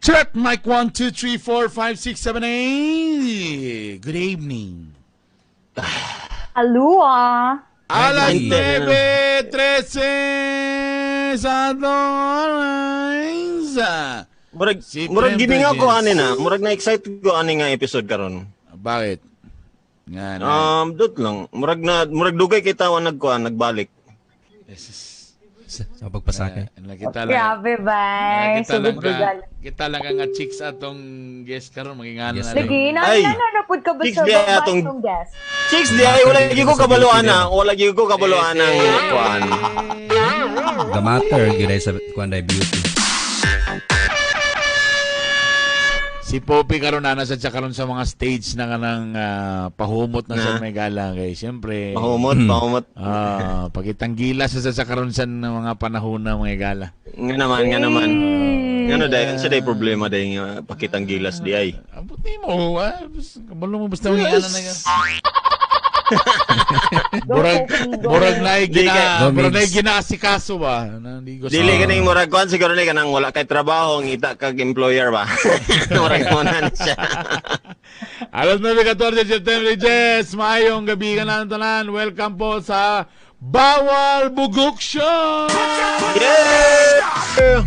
Check mic 1, 2, 3, 4, 5, 6, 7, 8. Good evening. Alua. Alas Ay. 9:13 sa oras. Murag Si murag Prem gimingaw ko Bridges. ani na. Murag na excite ko ani nga episode karon. Bakit? Nga na. Dot lang. Murag na murag dugay kay tawa nagkuan nagbalik. Yes. Sa pagpasakay. Nakita lang. Grabe ba? Nakita lang Sugod ka. bugal. Kita lang ka nga chicks atong guest karon magingana Yes, na. Lagi, lang. na Ay. na na pud ka ba Chicks sa di baba atong- guest? Chicks di ay wala gyud ko kabaluan na. Wala gyud ko kabaluan ang kuan. The matter, gyud ay sa kuan day beauty. Si Poppy karon na nasa siya karon sa mga stage na kanang pahumot na sa Na. may gala kay siyempre. Pahumot, pahumot. Pagitang gilas sa sa karon sa mga panahon na mga gala. Nga naman, nga naman. Nga no dai, unsa day problema day nga pakitang gilas di ay. Abot ni mo, kabalo mo basta mga ano na yan. Murag murag na Di gina Go, murag na Migs. ginaasikaso ba? Na, di ko sa- Dili kaning murag kuan siguro ni kanang wala kay trabaho ngita kag employer ba. Murag mo na ni siya. Alas 9:14 September, Jess. Maayong gabi ka na tanan. Welcome po sa Bawal Bugok Show! Yeah!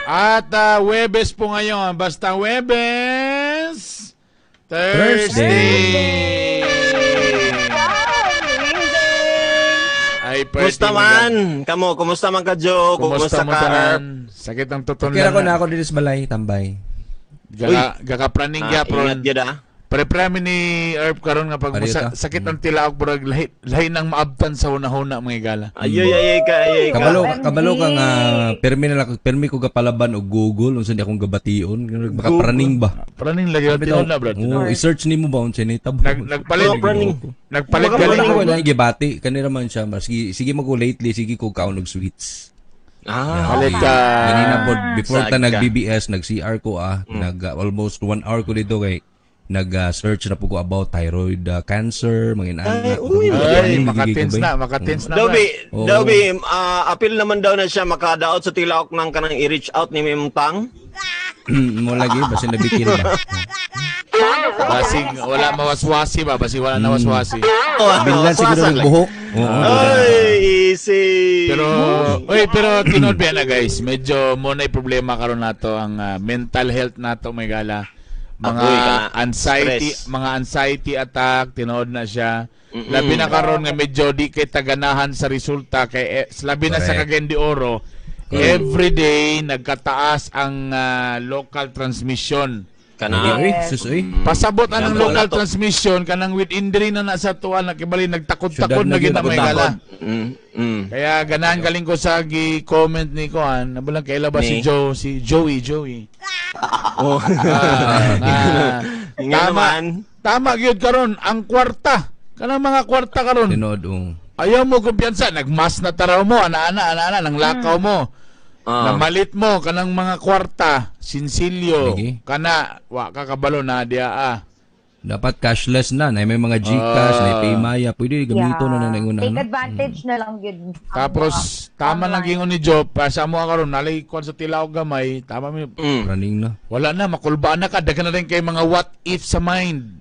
At Webes po ngayon. Basta Webes, Thursday! Thursday. Wow, amazing! Ay, pwede Kumusta man? Kamo, kumusta man ka Joe? Kumusta Kumusta mo ka? tanan? Sakit ang tuton Kaya ko na ako dito sa balay, tambay. Gaka, gakapraning Ah, gyapon. ingat gyud ah. Pre-premi ni Erp karon nga pag Pareho ta. sakit ang tilaok burag lahi, lahi nang maabtan sa hunahuna mga gala. Ayoy ayoy ka, ayoy ka. Kabalo, OMG. kabalo ka nga permi na lang permi ko gapalaban og Google unsa di akong gabation, baka Google. praning ba. Praning lagi tinuod na brad. Oo, i-search nimo ba unsa ni tabo. Nagpalit Baka praning. nagpalit Baka galing Wala praning. ko na gibati kanira man siya mas sige, sige mo ko lately sige ko kaon og sweets. Ah, Palit ka. Ganina pod before ta Sad nag ka. BBS nag CR ko nag almost 1 hour ko dito kay nag search na po ko about thyroid cancer mga inana. Ay, uy, Ay, makatins na, makatins na. Daw brad. bi, Oo. daw bi, apil naman daw na siya makadaot sa tilaok ng kanang i-reach out ni Mim Tang. Mo lagi basin nabikil ba. Basig wala mawaswasi ba, basig wala nawaswasi. Binlan siguro Waswasan ng lang. buhok. Oo. Ay, easy. Pero oy, pero tinuod ba na guys, medyo mo na problema karon nato ang mental health nato may gala. Mga Agoy ka na. anxiety, Stress. mga anxiety attack tinuod na siya. Labi na karon nga medyo di kay taganahan sa resulta kay labi na sa Correct. Cagayan de Oro. Every day nagkataas ang local transmission. Kana. Uy, sus uy. Pasabot anang Example local na to. transmission kanang within diri na na sa tuwa nakibali nagtakod-takod Syudad na na gid gyud, na may gala. Mm. Kaya ganahan galing ko sa gi-comment ni Koan, nabulang kaila ba si Ni? Joe, si Joey, Joey. Oh. Ah, Nga tama. naman. Tama gyud karon ang kwarta. Kanang mga kwarta karon. Tinuod oh. Ayaw mo kumpiyansa, nagmas na taraw mo, ana-ana, ana-ana, nang lakaw mo. Ah. Namalit mo kanang mga kwarta, sinsilyo, Sige. kana wa ka kabalo na diya ah. Dapat cashless na, na may mga GCash, na Paymaya, pwede gamito na na Take na. advantage na lang yun. Ang Tapos mga tama lang online. gingon ni Job, pa sa mo karon nalay kwan sa tilaok gamay, tama mi Running na. wala na makulbaan na ka daghan na rin kay mga what if sa mind.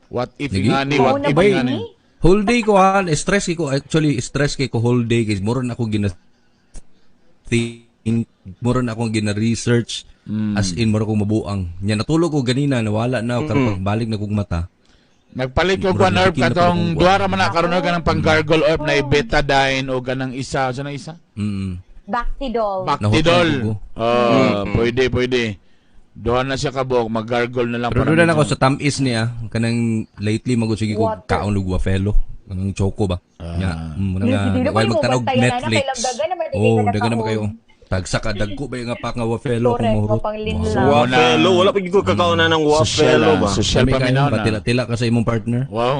What if Sige. nga ni, what Mauna if ba nga ni? ni. Whole day ko ha, stress kay ko actually stress kay ko whole day kay mura na ako gina think mura na akong gina research as in mura kong mabuang. Nya natulog ko ganina nawala na ako karon pagbalik na kog mata. Nagpalit ko kwan Murag herb nabikin na katong pala kung duha ra man na karon og kanang pang-gargle herb na betadine o kanang isa, sa nang isa? Bactidol. Bactidol. Nahutang ko. Oh, pwede, pwede. Duha na siya kabuok, mag-gargle na lang Pero doon na ako medyo- sa tamis niya kanang lately magud sige ko Water. kaon og wafelo. Kanang choco ba? Nya, muna Hindi, nga hindi na while kayo magtanog mabantayan na, Netflix. kay lamdagan naman, hindi Oh, ka dagan naman nakaon. kayo. Tagsa ka dagko ba yung nga pak nga wafelo kung Correct, mahurot. mapanglinlang. Wow. Wafelo, wala pa gyud ko kakaon na ng Social, wafelo ba. social Kami kayo paminaw ba na. tila-tila ka sa imong partner? Wow.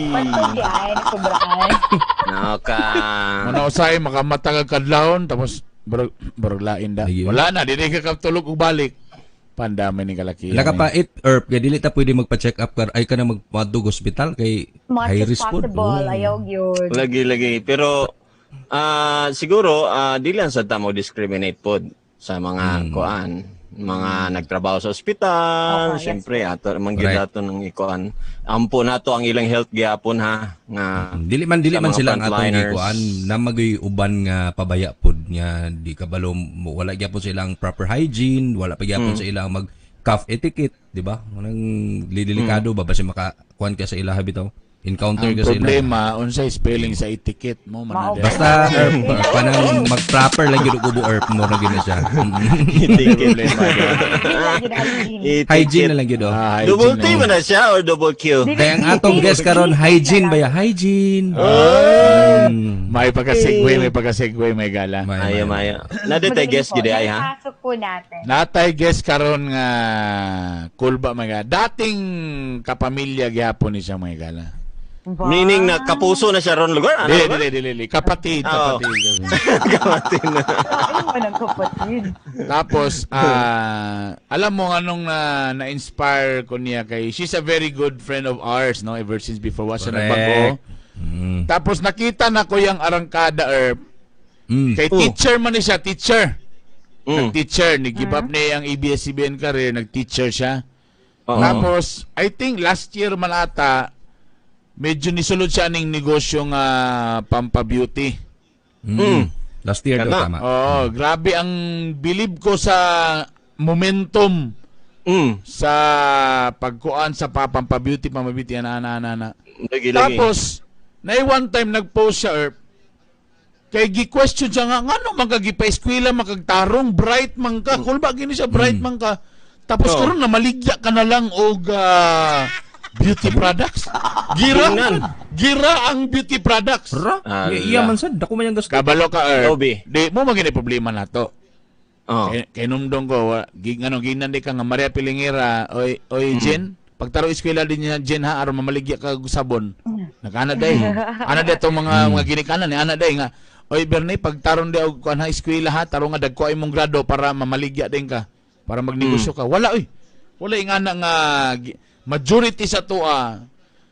Pantog di ay, sobraan. Naka. Muna usay makamata ka kadlawon tapos barog barog lain da. Sige. Wala na dili ka katulog ug balik. Pandami ni kalaki. Nakapait herb kay dili ta pwede magpa-check up kar ay ka na magpadug ospital kay Much high as risk pod. possible. Oo. Ayaw yun. Lagi lagi pero Siguro di lang sa tamo discriminate pod sa mga kuan, mga nagtrabaho sa ospital, Opo, yes. syempre ato man gyud Correct. ato ng ikuan. Ampo nato ang ilang health gyapon ha nga Dili man dili sa man mga sila ang atong frontliners. gikuan na magoy uban nga pabaya pod nga di kabalo mo wala gyapon sa ilang proper hygiene, wala pa gyapon sa ilang mag cough etiquette, di ba? Anong lidelikado ba basta maka kuan ka sa ilaha bitaw? Encounter Ang ka sa ilaha. problema, unsay spelling sa etiquette mo man Mao. na Basta erp, kanang mag-proper lang gyud og ubo erp mo na gyud na siya. Etiquette. Problema. Hindi lang yun hygiene. Hygiene na lang gyud oh. Ah, hygiene Double T na. ba na siya or double Q? Kaya ang atong guest karon hygiene ba ya? Hygiene. May pagka-segue, may pagka-segue, may gala. May- Ayo mayo. Naditay Magaling guest po. gid ay ha. Napasok po natin. Natay guest karon nga cool ba mga dating kapamilya gihapon ni siya mga gala. Ba? Meaning na kapuso na siya ron lugar. Ano Dili, ba? dili, dili, dili. Kapatid, Oo. kapatid. Kapatid na. Ay, walang kapatid. Tapos, alam mo anong na-inspire ko niya kay, she's a very good friend of ours, no? Ever since before was siya Correct. nagbago. Mm. Tapos nakita na ko yung arangkada, Erp. Kay Oh. teacher man ni siya, teacher. Nag-teacher, nag-give up niya ang ABS-CBN career, nag-teacher siya. Oo. Tapos, I think last year man ata, medyo nisulod siya ning negosyo nga pampa-beauty. Last year daw Kana. tama. Oo, grabe ang bilib ko sa momentum sa pagkuan sa pampapa-beauty, pampa-beauty, ana, ana, ana, ana. Lagi, lagi. Tapos, na one time nag-post siya, Erp, kay gi-question siya nga, ngano man ka gipa-eskwela, makagtarong, bright man ka, kulba gini siya, bright man ka. Tapos Oo. karon na maligya ka na lang og beauty products. Gira, Tingnan. gira ang beauty products. Ra, Ala. iya man sad, dako man yung gasto. Kabalo ka, Erp. Obi. Di mo magini problema na to. Oh. Kay numdong ko, ngano ginan di ka nga Maria Pilingira, oy oy Jen, pagtaro eskwela din niya Jen ha aron mamaligya ka og sabon. Nagana day. Ana day tong mga mga ginikanan ni ana day nga. Oy Bernie, pagtaron di og kuan ha eskwela ha, tarong nga dagko imong grado para mamaligya din ka, para magnegosyo ka. Wala oy. Wala ingana nga majority sa tuwa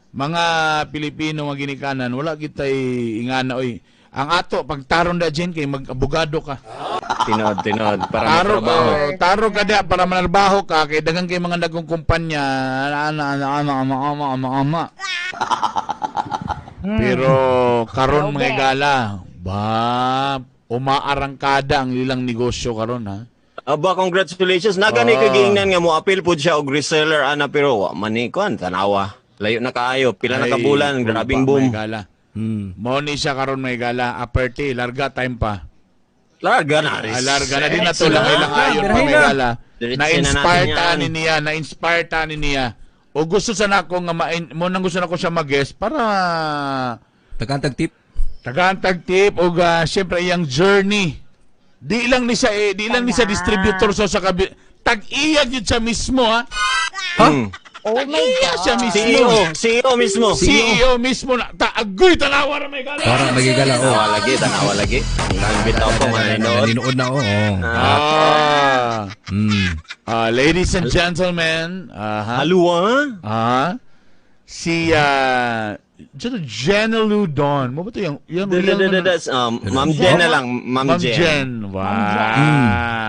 mga Pilipino mga ginikanan, wala kitay ingana oy. Ang ato pagtaron da Jen kay mag-abogado ka. Tinod, tinod. Para Taro matrabaho. taro ka da para manarbaho ka kay daghang kay mga dagkong kumpanya ana ana ana ana ana ana ana. Pero karon mga gala, ba umaarangkada ang ilang negosyo karon ha. Aba, congratulations. Nagani Ah. ka giingnan nga mo appeal pud siya og reseller ana pero wa man ni kuan tanawa. Layo na kaayo, pila na ka Ay, bulan, grabing kulpa, boom. Mga gala. Mao ni siya karon mga gala, upper T, larga time pa. Larga na. Ah, larga na din na to lang ilang ayon pa Birahe mga na. gala. Diretso na Na-inspire natin yan. tani niya, na-inspire tani niya. O gusto sana ako nga mo nang gusto na ko siya mag-guest para Tagantag tip. Tagantag tip og syempre iyang journey. Di lang ni siya eh, di lang ni siya Tama. distributor so sa kabi tag-iya gyud siya mismo ha. Oh my Tag-iya God. siya mismo. CEO, CEO mismo. CEO mismo na taagoy tanawa ra may gala. Para magigala oh. Tanawa lagi, tanawa lagi. Nang bitaw ko maninood. Naninood na oh. Oh. Ah. Mm. Ah, ladies and gentlemen, aha. Haluwa. Ah. Si Jenna Lou Don. Mo ba to yung yung, Ma'am Jen na lang, Ma'am Ma'am Jen. Jen. Wow.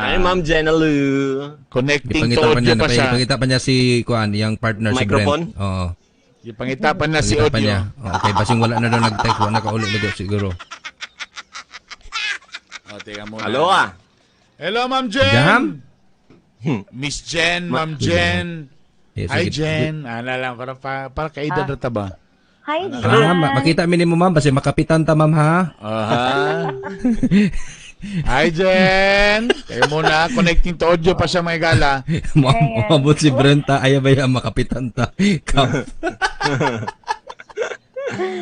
Ay, Ma'am Jenna Lou. Connecting to Ipangita pa audio niya, pa siya. ipangita pa niya si kuan, yung partner si Microphone? Brent. Oo. Ipangita pa na si Ipangita pa audio. niya. Okay, basing wala na daw nag-text, wala na kauli lugo siguro. Oh, teka muna. Hello ah. Hello, Ma'am Jen. Jam? Miss Jen, Ma'am Jen. Eh, Hi, sige. Jen. Ana lang, para, para kaedad na ta ba? Hi, Jen. Ah, makita mi nimo ma'am, basi makapitan ta ma'am ha. Aha. Hi, Jen. Teka muna, connecting to audio pa siya may gala. Maabot si Brent ta, ayaw ba yan makapitan ta. Kap.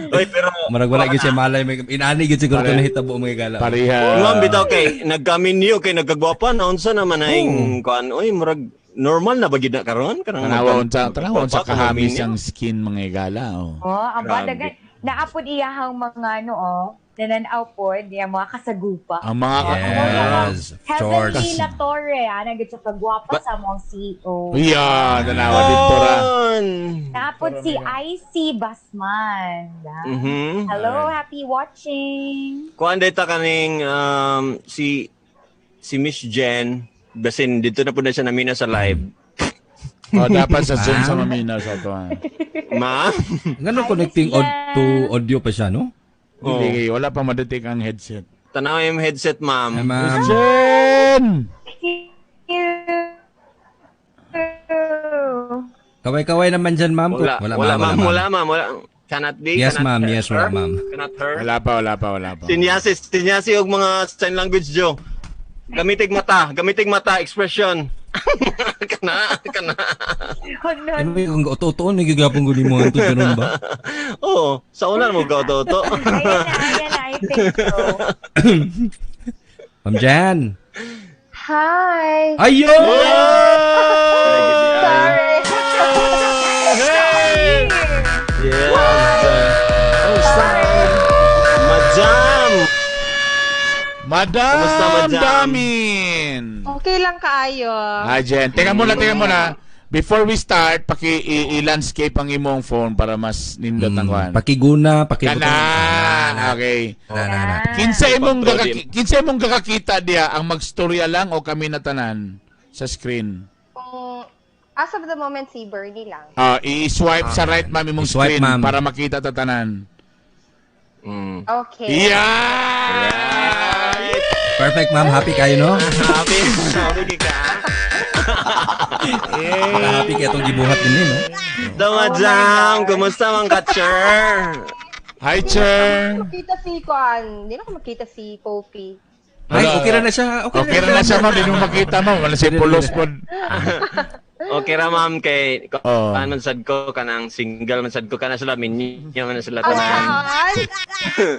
Oy, pero Marag wala gyud siya malay, may inani gyud siguro to nahitabo mga gala. Pareha. Ma'am bitaw kay nagkaminyo kay nagkagwapa na unsa naman ay kuan oy murag normal na ba gid na karon kanang Tanawa unsa, tanawa unsa magpapa- kahamis magminyo. ang skin mga gala. Oh. Oh, ang Grabe. badagan. Naapod iyahang mga ano, oh. Nananaw po, niya mga kasagupa. Ang mga Yes, of course. Heavenly La Torre, nagit sa kagwapa sa among CEO. Yeah, tanawa dito ra. On. Tapos si IC Basman. Hello, happy watching. Kuan data kaning si si Miss Jen basin dito na po na siya namina sa live. Oh, dapat sa Zoom sa mamina sa to. Ah. Ma'am? Ngano connecting to audio pa siya, no? Hindi, wala pa madetect ang headset. Tanaw yung headset, ma'am. Ay, ma'am. Jen! Kaway-kaway naman dyan, ma'am. Wala, wala, ma'am, wala, ma'am, wala. Cannot be. Yes, cannot ma'am. Yes, her. wala, ma'am. Cannot her. Wala pa, wala pa, wala pa. Sinyasi og mga sign language, Joe. Gamitig mata, expression. Kana, kana. Anyway, kung uto-utoon, nagigapong guli mo ang ganun ba? Oo, sa una mo ga uto-uto. Ayan na, I think so. Ma'am Jan. Hi! Ayun! Sorry! Yes. Madam! Madam Kumusta, Madam? Damin! Okay lang kaayo. Hi, Jen. Teka muna, teka muna. Before we start, paki i-landscape ang imong phone para mas nindot ang kuan. Pakiguna, pakibutang. Kanan. Okay. Na, na, na. Kinsa imong gakakita diya ang magstorya lang o kami na tanan sa screen? Kung as of the moment, si Bernie lang. I-swipe sa right, ma'am, imong I-swipe, screen ma'am. para makita ta tanan. Mm. Okay. Yeah! Perfect, ma'am. Happy kayo, no? Happy, happy ka. Happy kayo itong gibuhat din, no? So, Madam, kumusta mang ka-chair? Hi, Cher. Makita si Kwan. Hindi na ako makita si Kofi. Ay, okay na na siya. Okay na na siya, ma'am. Hindi mo makita, ma'am. Wala siya pulos po. Okay ra, ma'am, kay Oh. kuan man sad ko kanang single man sad ko kana sila minyo man sila tanan. Saan?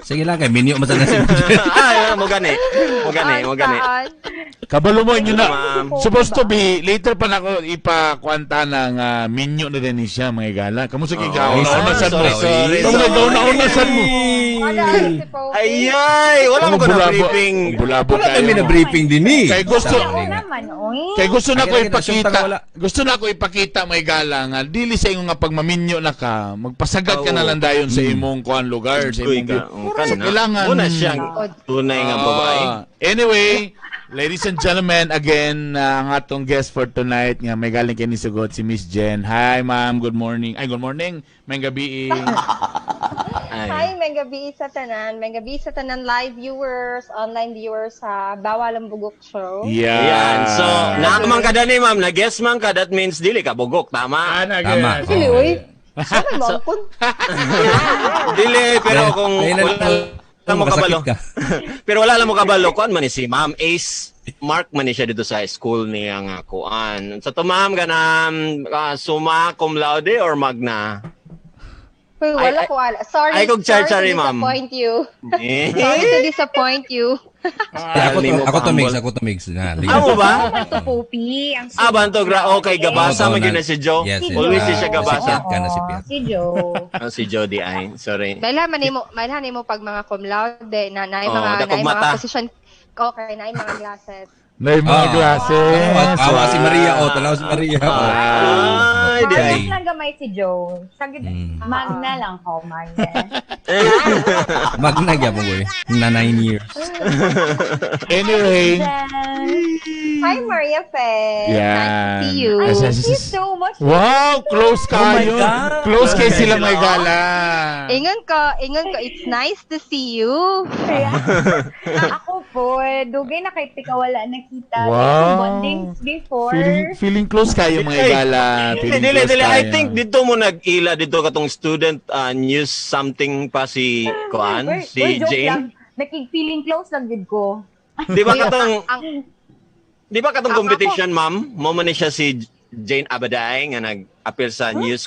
Sige lang, kay minyo man sana si Ay, mo gani. Mo gani, mo gani. Saan? Kabalo mo inyo na. Ma'am. Supposed to be, later pa na ako ipakwanta ng minyo na din siya, mga gala. Kamusta kay Oh, gauna-una sad mo? sorry, sorry, Kamusta sorry. gauna-una sad mo? Wala si Kofi. Ayay, wala mo ko na Bulabo- briefing. Bulabo Wala kayo. kami na briefing din eh. Kay gusto, Oo naman, oy. kay gusto na ko Ay, ay, ipakita, wala. gusto na ko ipakita may gala nga dili sa imong nga pagmaminyo na ka, magpasagad ka na lang dayon sa imong kuan lugar, sa Uy imong ka. Oh, So, kana. kailangan Una siyang tunay nga babae. Anyway, ladies and gentlemen, again, ang atong guest for tonight nga may galing kini sugot si Miss Jen. Hi, ma'am. Good morning. Ay, good morning. May gabi. Ay. Hi, may gabi sa tanan. May gabi sa tanan live viewers, online viewers sa Bawal ang Bugok Show. Yeah. Ayan. So, naamang ka dani, ma'am. Na-guess man ka, that means dili ka bugok. Tama? Ana, Tama. guys. Dili, uy. Ano mo? Dili, pero kung Dahil wala lang mo kabalo. masakit ka. Pero wala lang mo kabalo, kuan man ni si Ma'am Ace. Mark man ni siya dito sa school niya nga kuan. Sa to ma'am ganam summa cum laude or magna? Uy, wala Ay, ko ala. Sorry, ay, kung sorry char-chari, to ma'am. disappoint you. Eh? Sorry to disappoint you. Ay, ako to, Hindi mo ako to mix, pa-humble. ako to mix. Na, Amo ba? Ito, Popi. Ang Ah, bantog ra okay gabasa Oo, man gyud na si Joe. Yes, yes. Always siya gabasa. Si Piat ka na si Piat. Si Joe. Ah, si Jody ay, sorry. Mailhan nimo pag mga cum laude na na Oo, mga na dakog mga mata. position. Okay, na mga glasses. Na yung mga Ah. glasses. Awa si Maria, oh, tanaw si Maria. Oh. Ay, di ay. Parang lang gamay si Joe. Sagid, magna lang ko, magna. Magna gyapon ko eh. Na 9 years. Anyway. Hi, Maria Fe. Yan. Nice to see you. Yes, yes, Thank you yes. so much. Wow, close kayo. God. Close kay Close sila sila, may oh. gala. Ingon ko, it's nice to see you. Kaya, ako po, dugay na kay tika wala nakita. Wow. Like, bondings before. Feeling close kayo mga Ay, gala. Dili, Feeling dili, close dili. I kayo. think dito mo nag-ila dito katong student news something pa si Kuan, Uy, si uy, joke lang. Jane. Nakig-feeling close lang gid ko. Di ba katong Ang Di ba katong Ang competition, ma'am? Mo man ni siya si Jane Abaday nga nag-appeal sa news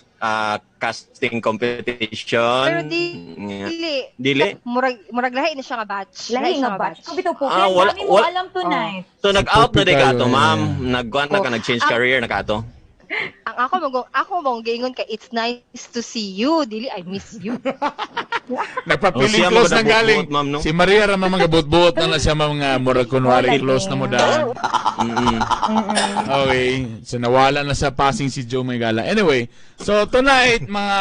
casting competition. Pero dili. Dili? Murag lahi na siya nga batch. Lahi siya nga batch. Kung bitaw po, Ah, kaya dami mo wala- alam tonight. So nag-out na di ka Tayo, ato, eh. ma'am. Nagkuan na ka, nag-change Ah. career na ka ato. Ang ako mong ako mong giingon kay it's nice to see you, dili I miss you. Nagpapiling Oh, siya close mga na galing. buot, ma'am, no? Si Maria ra mga buot-buot na na siya mga murag kunwari close na mo daan. Okay. So nawala na sa passing si Joe Maygala. Anyway, so tonight mga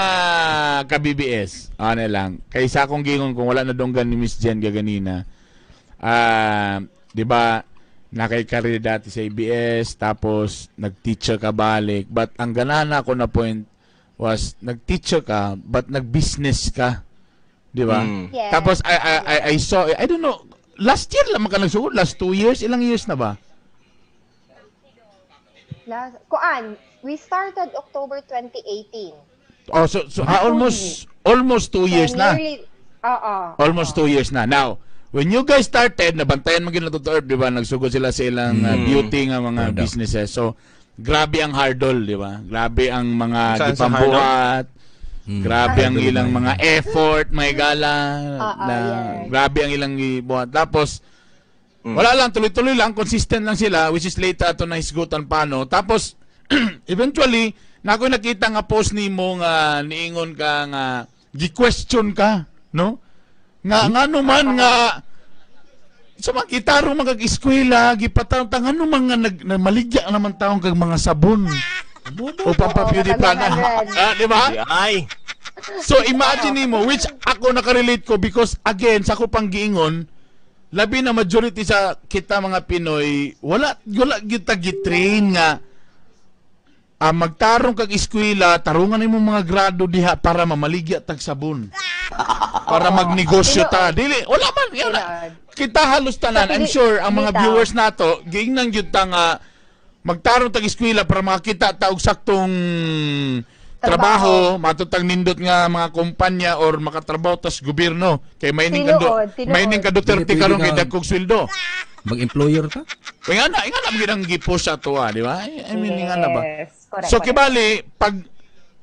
ka-BBS, ano lang, kaysa akong gingon kung wala na donggan ni Miss Jen gaganina. Ah, 'di ba? Nakay career dati sa ABS, tapos nag-teacher ka balik. But ang ganahan ako na point was nag-teacher ka but nag-business ka. 'Di ba? Mm. Yes. Tapos I saw, I don't know, last year lang man ka nagsugod, last 2 years, ilang years na ba? Last, kuan, we started October 2018. Oh, so almost 2 years So, na. Nearly, oo. Almost 2 years na. Now, when you guys started, nabantayan mo gid na Totoo, di ba? Nagsugod sila sa ilang beauty nga mga Product. businesses. So, grabe ang hurdle, di ba? Grabe ang mga Saan sa gipambuhat. Grabe ang Hurdle ilang na yun. mga effort, may gala. Na, Yes. Grabe ang ilang gibuhat. Tapos, wala lang, tuloy-tuloy lang, consistent lang sila, which is later ato na hisgutan paano. Tapos, eventually, na ako nakita nga post nimo nga niingon ka nga gi-question ka, no? Nga ngano man nga sa mga gitarong mga eskwela, gipatawag ta ngano man nga nag namaligya naman taong kag mga sabon o pampa-beauty Oo, product. 100. Ah, di ba? Di ay. So imagine nimo which ako nakarelate ko because again sa ako pang giingon, labi na majority sa kita mga Pinoy, wala wala gyud ta gi-train nga magtarong kag eskwela, tarungan nimo mga grado diha para mamaligya tag sabon. Para magnegosyo ta. Dili, wala man wala. Tinuod. Kita halos tanan, I'm sure ang mga Bitaw. viewers nato, giingnan gyud ta nga magtarong tag eskwela para makakita ta og saktong trabaho, matutang nindot nga mga kumpanya or makatrabaho tas gobyerno kay may ning kando Tinuod, tinuod. may ning ka Duterte Dili, pwede karon kay ka- dagkog sweldo. Mag-employer ta? Inga na gyud ang gipush sa ato, di ba? I mean, inga na ba? Yes, correct. So correct. kibali pag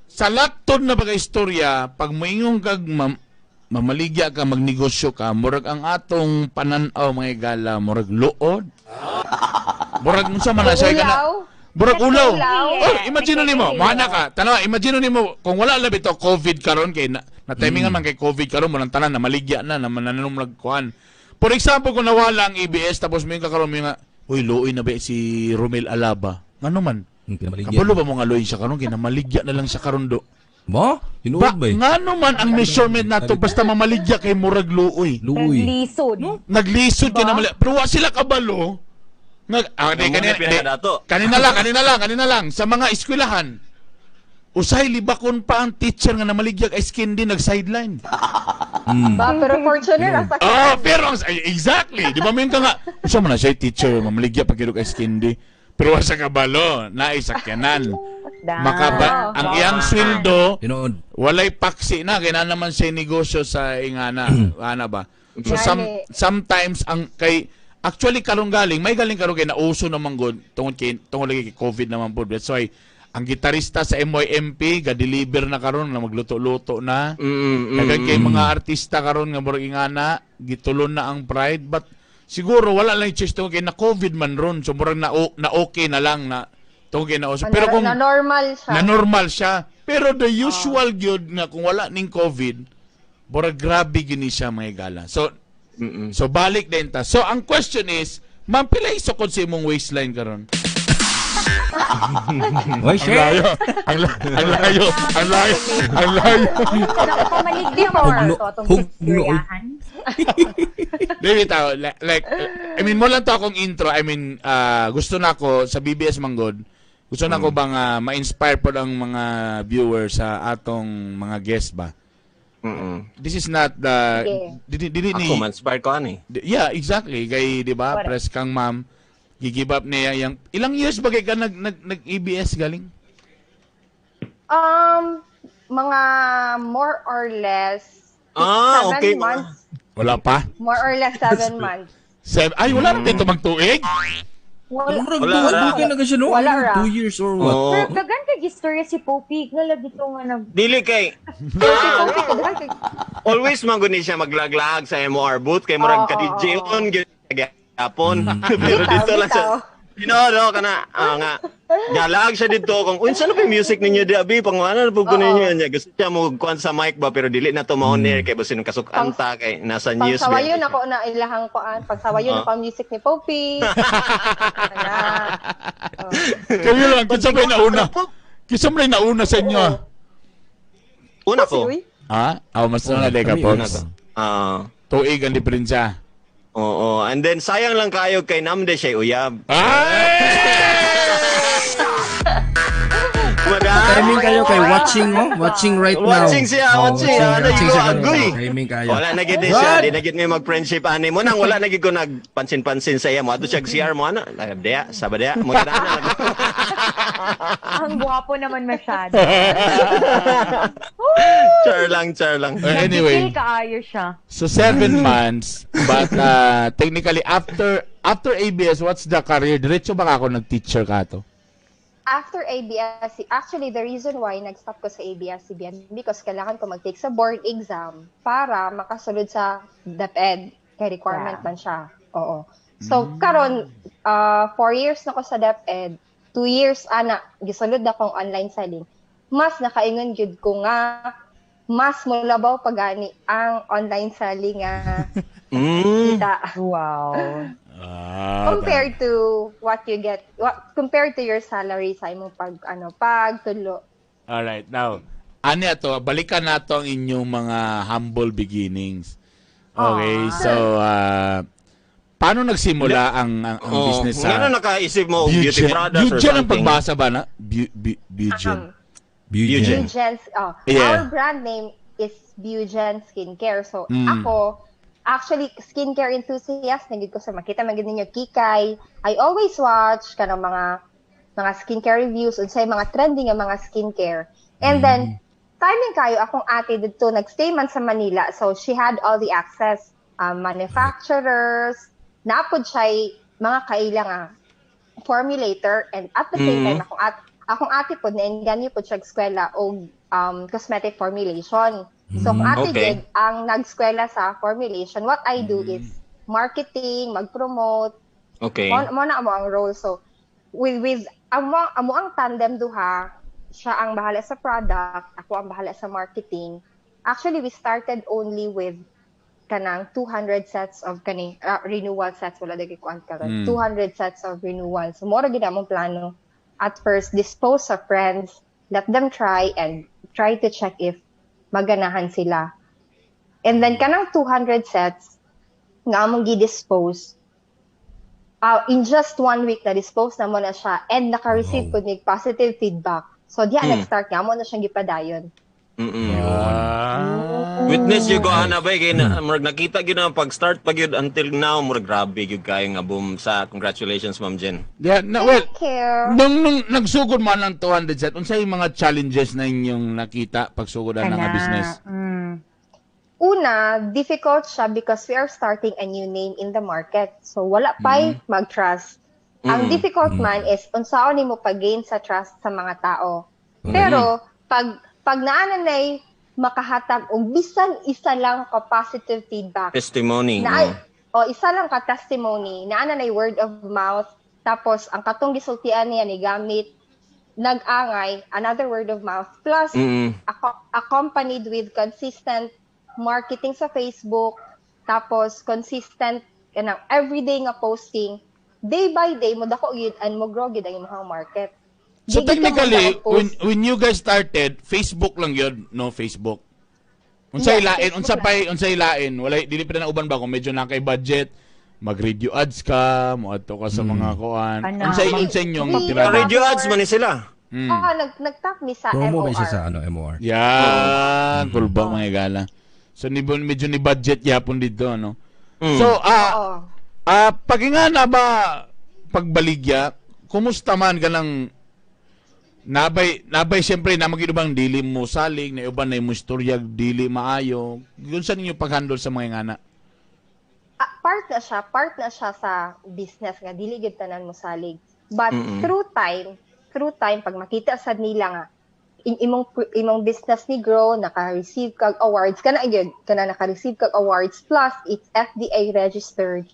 sa laktod na baga istorya, pag moingon kag mamaligya ka, magnegosyo ka, murag ang atong panan-aw, mga igala, murag luod. Murag unsa man na siya ka na. Ulaw. Murag ulaw. Ulaw. Oh, imagine nimo, mahana ka. Tanawa, imagine nimo kung wala labi to COVID karon kay na timingan man kay COVID karon mo nang tanan na maligya na na mananong nagkuan. For example, kung nawala ang ABS tapos mo yung kakaroon mo nga, uy, luoy na ba si Romel Alaba? Ngano man? Ang pinamaligya. Kabalo ba mo nga luoy siya karon? Kinamaligya na lang siya karon do. Ba? Tinuod Ba, ba eh? ngano man ang measurement nato basta mamaligya kay murag luoy. Luoy. Naglisod. Naglisod kay namali. Pero wa sila kabalo. Di, Ang kanina, mga pinakadato. di, kanina lang, kanina lang, kanina lang. Sa mga eskwelahan, usay libakon pa ang teacher nga namaligyag ice candy nag-sideline. Ba, pero Fortuner, asa Ah, pero ang, ay, exactly. Di ba mo ka nga, usa man na siya teacher, mamaligya pag kilog ice candy. Pero wa sa kabalo, naisakyanan. Makaba, ang iyang sweldo, Tinuod. walay paksi na kaya na naman siya negosyo sa ingana ana ba, so Gani. sometimes ang kay actually karon galing may galing karon kay nauso naman gud tungod lagi kay COVID naman po. That's why ang gitarista sa MYMP ga-deliver na karon na magluto-luto na. Daghan kay mga artista karon nga murag ingana gitulon na ang pride, but siguro wala lang choice tungod kay na COVID man ron, so murag na okay na lang na tungod kay nauso, pero kung na normal siya. Na normal siya. Pero the usual gyud nga kung wala ning COVID, murag grabe gyud ni siya, mga gala. So so balik din ta. So ang question is, ma'am, pila isukod sa imong waistline karon? Oy, Ang shit. layo. Ang layo. Ang layo. Ang layo. Nakapamaligya mo Hugno- ato atong hugno, oy. istoryahan. Dili tao, like, I mean, mo lang to akong intro. I mean, gusto na ako sa BBS Manggod. Gusto na ako bang ma-inspire po ang mga viewers sa atong mga guest ba? This is not the Sige. dili dili ni Ako man inspire ko ani. Yeah, exactly. Kay, di ba, Correct. press kang ma'am, gi-give up niya yung ilang years ba kay ka nag ABS galing? Mga more or less Ah, 7 okay. months. Wala pa. More or less 7 months. Seven, ay, wala na dito magtuig. Wala. Murag Wala, wala. duha na ka siya, no? Wala ra. 2 years or what? Oo. Pero dagan kay istorya si Poppy nga lagi to nga nag Dili kay Poppy, kadaghan kay always man gud ni siya maglaglag sa MOR booth kay murag Oo, ka DJ oo, on gyud gyapon. Pero Bitaw, dito lang siya. bitaw. No, kana nga. Galaag siya dito kung unsa na pa yung music ninyo di abi pang ano na po ko ninyo niya. Gusto siya mo kuan sa mic ba, pero dili na to ma-on air kay basin kasuk-an ta kay nasa news. Pagsawayon ako na ilahang kuan, pagsawayon ako ang music ni Popey. Ana. Oh. Kayo lang, kinsa may nauna? Kinsa may nauna sa inyo, ah? Una ko. Uy. Ha? Ah, mas na na ka, Kami, Una Pops. ko. Ah. Tuig ang diferensya. Oo. And then sayang lang kayo kay Namde siya uyab. Ay! Madam. Timing kayo kay watching mo, watching right now. Watching siya, Oh, watching. Ano, watching siya. agoy. Timing kayo. Wala na gid siya, di na gid may mag-friendship ani mo nang wala na gid ko nagpansin-pansin sa iya mo. Adto siya CR mo ana. Diya, sa ba diya? Mo na. Ang gwapo naman masyado. Char lang, char lang. Anyway, Nag-feel kaayo siya. So 7 months, but technically after after ABS, what's the career? Diretso ba ka ako nag-teacher ka to? After ABS, actually the reason why nag-stop ko sa ABS-CBN because kailangan ko mag-take sa board exam para makasulod sa DepEd. Kay requirement man siya. Oo. So, karon 4 years na ko sa DepEd, 2 years ana, gisulod na kong online selling. Mas nakaingon gyud ko nga mas mulabaw pagani ang online selling nga kita Wow. Ah, compared to what you get compared to your salary sa imong pag ano pagtulo. All right, now, ano to, balikan nato ang inyong mga humble beginnings. Okay, so paano nagsimula ang Oh, business sa ngano nakaisip mo og beauty Bugen? products or Bugen ang something? pagbasa ba na? Bugen. Bugen. Bugen, oh, Our brand name is Bugen Skincare. So ako actually skincare enthusiast na gid ko sa makita man gid ninyo kikay. I always watch kanang mga skincare reviews unsay mga trending nga mga skincare. And then timing kayo akong ate didto nagstay man sa Manila, so she had all the access, manufacturers, napod siya mga kaila nga formulator, and at the same time akong ate pod naengganyo pod siya eskwela og cosmetic formulation. So kung ate gid ang nagskwela sa formulation, what I do is marketing, mag-promote, mo na amo ang role. So with amo ang tandem duha, siya ang bahala sa product, ako ang bahala sa marketing. Actually, we started only with kanang 200 sets of kani renewal sets, wala dagi kuan karon. 200 sets of renewal. So mora gid among plano at first, dispose sa friends, let them try and try to check if maganahan sila. And then kanang 200 sets nga among gi-dispose, in just one week na dispose na mo na siya and naka-receive pud mig positive feedback. So diya nag-start nga mo na siyang gipadayon. Ah. Witness you go ana ba kay na, murag nakita gyud ang pag-start pa gyud until now, murag grabe gyud kayo nga boom sa. Congratulations, Ma'am Jen. Yeah, na, well, Thank you. nung nagsugod man ng 200 set, unsay mga challenges na inyong nakita pagsugod na nga Ana. business? Una, difficult siya because we are starting a new name in the market. So wala pa'y mag-trust. Ang difficult man is unsaon nimo pag-gain sa trust sa mga tao. Pero pag naa na makahatag og bisan isa lang ka positive feedback, Testimony. na o isa lang ka testimony, naa na nay word of mouth, tapos ang katong gisultian niya ni gamit nag-angay, another word of mouth, plus accompanied with consistent marketing sa Facebook, tapos consistent kanang everyday nga posting, day by day mo dako gyud and mo grow gyud ang imong market. So Di gyud ka technically, mo post. when you guys started, Facebook lang yun, no? Facebook. Unsay Yeah, lain, Facebook unsa lang. pay, unsay lain, wala dili pa na uban ba kung medyo na kay budget, mag-radio ads ka, moadto ka sa mga kuan. Ana. Unsay unsay inyong tirada? Radio ads man ni sila. Ah, nag-tap mi sa Promo MOR. ba siya sa ano, MOR? Yan, kulba mga gala. So ni medyo ni budget yapon dito, no? So ah Oo. Pag nga na ba pagbaligya, kumusta man ganang nabay nabay siyempre na bang dili mo salig na uban na imo istorya dili maayo yun sa ninyo pag-handle sa mga ingana? Ah, part na siya sa business nga dili gyud tanan mo salig. But through time pag makita sad nila nga imong business ni grow, naka-receive kag awards kana gyud, kana naka-receive kag awards plus it's FDA registered.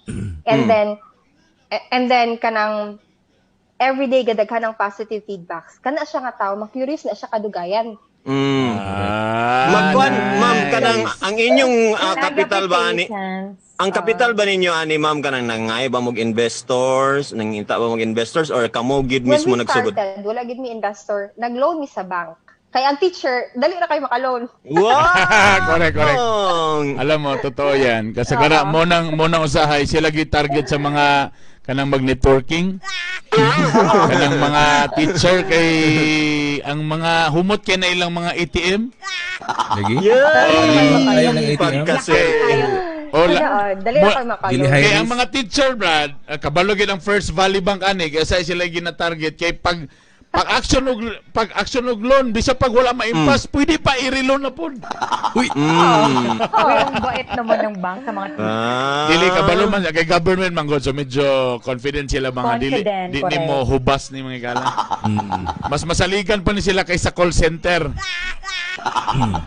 And then kanang everyday gadaghan ang positive feedbacks. Kana siya nga tao, ma-curious na siya kadugayan. Ah, Magkuan, nice. ma'am, kanang ang inyong capital ba ani? Patience. Ang capital ba ninyo ani, ma'am, kanang nangay ba mog investors, nangita ba mog investors or kamo gid When mismo we nagsugod? started, wala gid mi investor. Nag-loan mi sa bank. Kaya ang teacher, dali na kayo maka-loan. Wow! Correct, correct. Alam mo, totoo yan. Kasi kana mo nang usahay sila gi target sa mga kanang mag-networking. Kanang mga teacher kay ang mga humot kay na ilang mga ATM. Lagi? Yeah! Ayaw ng ATM? Pagkasi. O la, Oo, dali na kayo maka-loan. Dili high kay ang risk. mga teacher, Brad, kabalo gid ang First Valley Bank ani kay sa sila gina-target kay pag action og loan bisa pag wala ma-impas, pwede pa i-reloan na pud. Uy! Uy, ang bait naman ng bank sa mga teacher. Ah. Dili kabalo man kay government man gud, so medyo confident sila mga dili Confident, di correct. nimo hubas ni mga gala. Mas masaligan pa ni sila kaysa call center.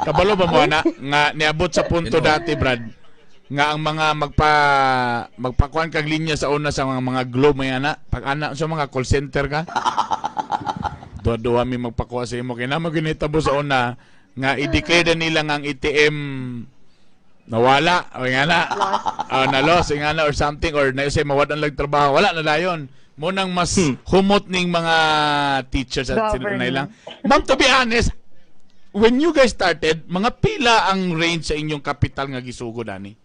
Kabalo ba mo ana nga niabot sa punto Pero- dati, Brad, nga ang mga magpakuan kag linya sa una sa mga Globe may ana pag ana sa mga call center ka, duha-duha mi magpakuha sa imo kay namo ginitabo sa una nga i-declare na nila nga ang ATM nawala o nga na, na loss nga na or something or na say mawad-an lang trabaho, wala na dayon mo nang mas humot ning mga teachers at sila Government. na ilang. Ma'am, to be honest, when you guys started, mga pila ang range sa inyong capital nga gisugod ani?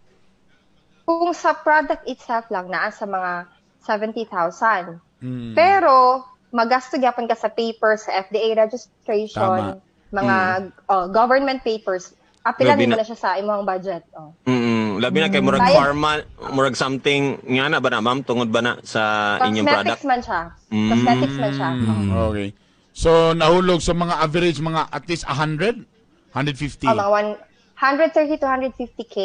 Kung sa product itself lang, naa sa mga 70,000. Pero, magasto gyapon ka sa papers, sa FDA registration, mga government papers. Apilan Labi mo na. na siya sa imong budget. Oh. Labi na kay murag Bayad. pharma, murag something nga na ba na, ma'am, tungod ba na sa inyong product? Cosmetics man siya. Cosmetics man siya. Oh. Okay, so nahulog sa mga average mga at least 100, 150? Oh, mga 130 to 150K.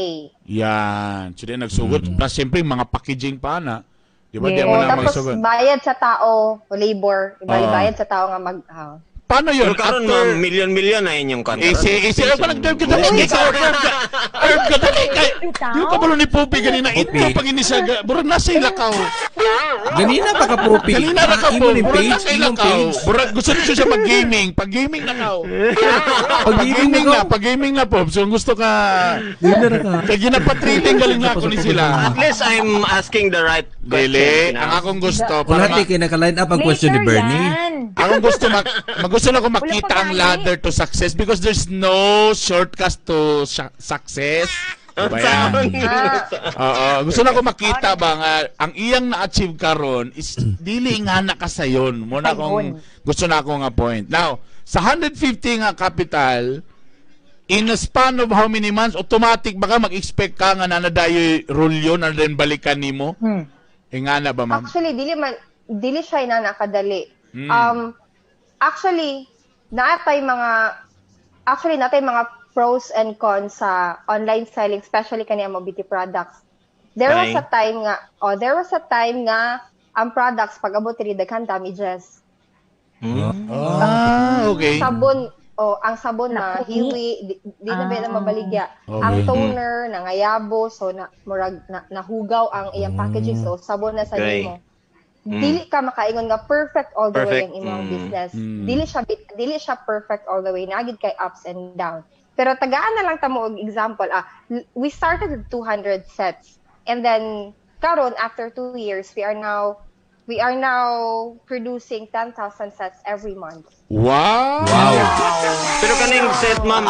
Yan. So, di nagsugod. Plus, siyempre, mga packaging pa na. Di ba? Di Yes. mo Oh, na tapos magsugod. bayad sa tao, labor, Ah. bayad sa tao nga mag Paano yun? Pero karon, ma'am, million-million na inyong kan. Eh, si, eh, parang Herb, kadali, ikaw, Herb, Herb, kadali, kay, di ko kabalo ni Poppy ganina, Poppy. ito pag ini siya, burag nasa ilakaw. Ganina pa ka, Poppy. Ganina na ka Imo po, ni burag page, nasa imong ilakaw. page. Burag, gusto niyo siya mag-gaming, pag-gaming na kao. Pag-gaming Pag-gaming na na, pag-gaming na po. So, gusto ka, Ganina na ka. kaya ginapatriling galing na ako ni sila. At least I'm asking the right question. Dili, ang akong gusto, para Wala kay naka-line up ang question ni Later Bernie. yan. Akong gusto magusto na ko makita Wala pa ang gani. ladder to success because there's no shortcut to success. Diba yan? Oo, gusto na ko makita ba nga ang iyang na-achieve karon is dili nga nakasayon. Mo na akong gusto na ako nga point. Now, sa 150 nga capital, in a span of how many months, automatic baka mag-expect ka nga nanadayoy rulyo na rin balikan nimo? Eh nga na ba, ma'am? Actually, dili man dili siya na nakadali. Actually, natay mga pros and cons sa online selling, especially kani ang mga beauty products. There was Okay. a time nga, oh, there was a time nga ang products pag abot diri daghan damages. Ah, okay. Sabon, oh, ang sabon na Naku. hiwi, di na ba na mabaligya. Okay. Ang toner nangayabo, so na murag na, nahugaw ang iyang packaging, so sabon na sa Okay. nimo. Dili ka makaingon nga perfect all the way Perfect. ang imong business. Dili siya perfect all the way, naa gid kay ups and down. Pero tagaan na lang ta mo og example. We started with 200 sets and then karon after 2 years we are now producing 10,000 sets every month. Wow! Wow. Pero kaning set, ma'am,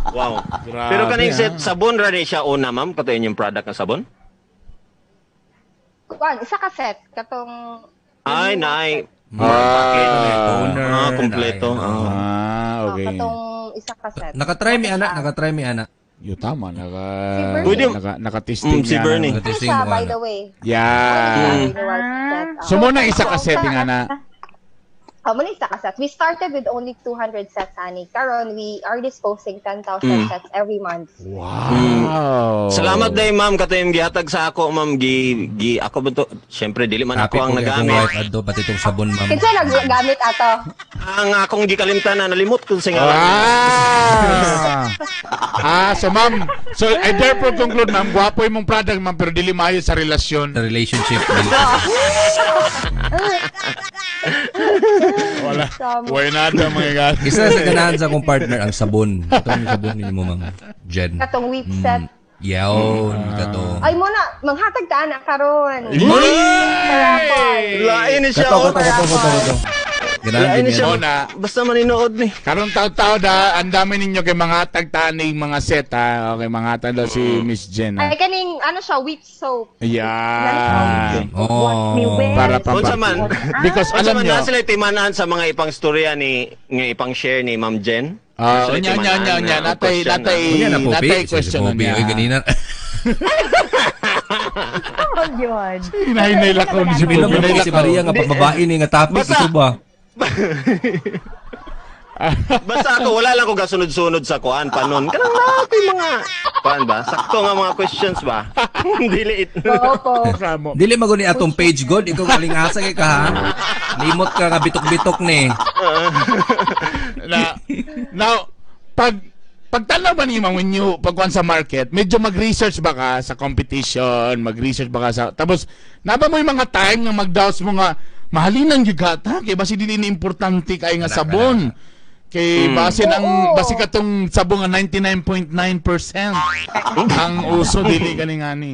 wow. Grabe, Pero kaning ah. set sabon ra ni siya una, ma'am, kato inyong product nga sabon? Kuan, isa ka set katong Ay, naay. Ah, Toner. Ah, kompleto. na, Ah. Ah, okay. Katong isa ka set. Nakatry mi ana, nakatry mi ana. Yo, tama, naka Si Bernie. Pwede- naka naka-testing Si yan. Bernie. Naka-testing Siya, mo by ana. the way. Yeah. Renewal set. So mo na isa ka setting ana. Oh, muna isa ka set. We started with only 200 sets, ani. Karon, we are disposing 10,000 sets every month. Wow. Salamat day, ma'am, kato yung gihatag sa ako, ma'am, gi gi ako ba to? Syempre dili man ako Happy ang po kay akong nagamit. wife adto pati itong sabon, ma'am. Kinsa naggamit ato? Ang akong gikalimtan na nalimot ko sa ngalan. Ah, so ma'am, so I therefore conclude, ma'am, gwapo imong product, ma'am, pero dili maayo sa relasyon. Sa relationship. Tama. Why not, mga God? Isa sa ganahan sa akong partner ang sabon. Katong sabon ninyo mo, Ma'am Jen. Katong whip set. Yawn, kato. Ay mo na, manghatag ta na karon. Uy! Lain ni siya. Kato, oh. kato, kato, kato, kato. Ganahan Lain din ni siya. yan. Mo na. Basta maninood ni. Karon taw-taw da, ang dami ninyo kay mga tagtaning mga set ha. Okay, mga tag daw si Miss Jen ha. Ay kaning ano siya, whip soap. Yan. Oh. Me well. Para pang Unsa man? Because Unsa alam man nyo, na sila timanaan sa mga ipang storya ni nga ipang share ni Ma'am Jen? Ah, Na sila unya, unya, timanaan unya, unya. na Natay, question, natay, ah. Unya na po, natay Pi. Si question Popi, niya. oy, ganina. Ano yun? Hinahinay lang ko ni si Bilog Popi. na po si Maria nga pagbabae ni nga topic Basta- ito ba? Basta ako wala lang ko gasunod-sunod sa kuan panon. Kanang na ako'y mga kuan ba? Sakto nga mga questions ba? Dili it. Oo po. Ramo. Dili maguni atong page god ikaw kalingasa kay ka ha. Limot ka nga bitok-bitok ni. Na, now, pag pagtanaw ba ni Ma'am when you pagkuan sa market, medyo mag-research ba ka sa competition, mag-research ba ka sa tapos naba mo yung mga time nga mag-doubts mo nga mahalinan gyud ka ta kay basi dili ni importante kay nga Kana, sabon. Kay basin ang Oo. basi katong sabon nga 99.9% ang uso dili kani ngani.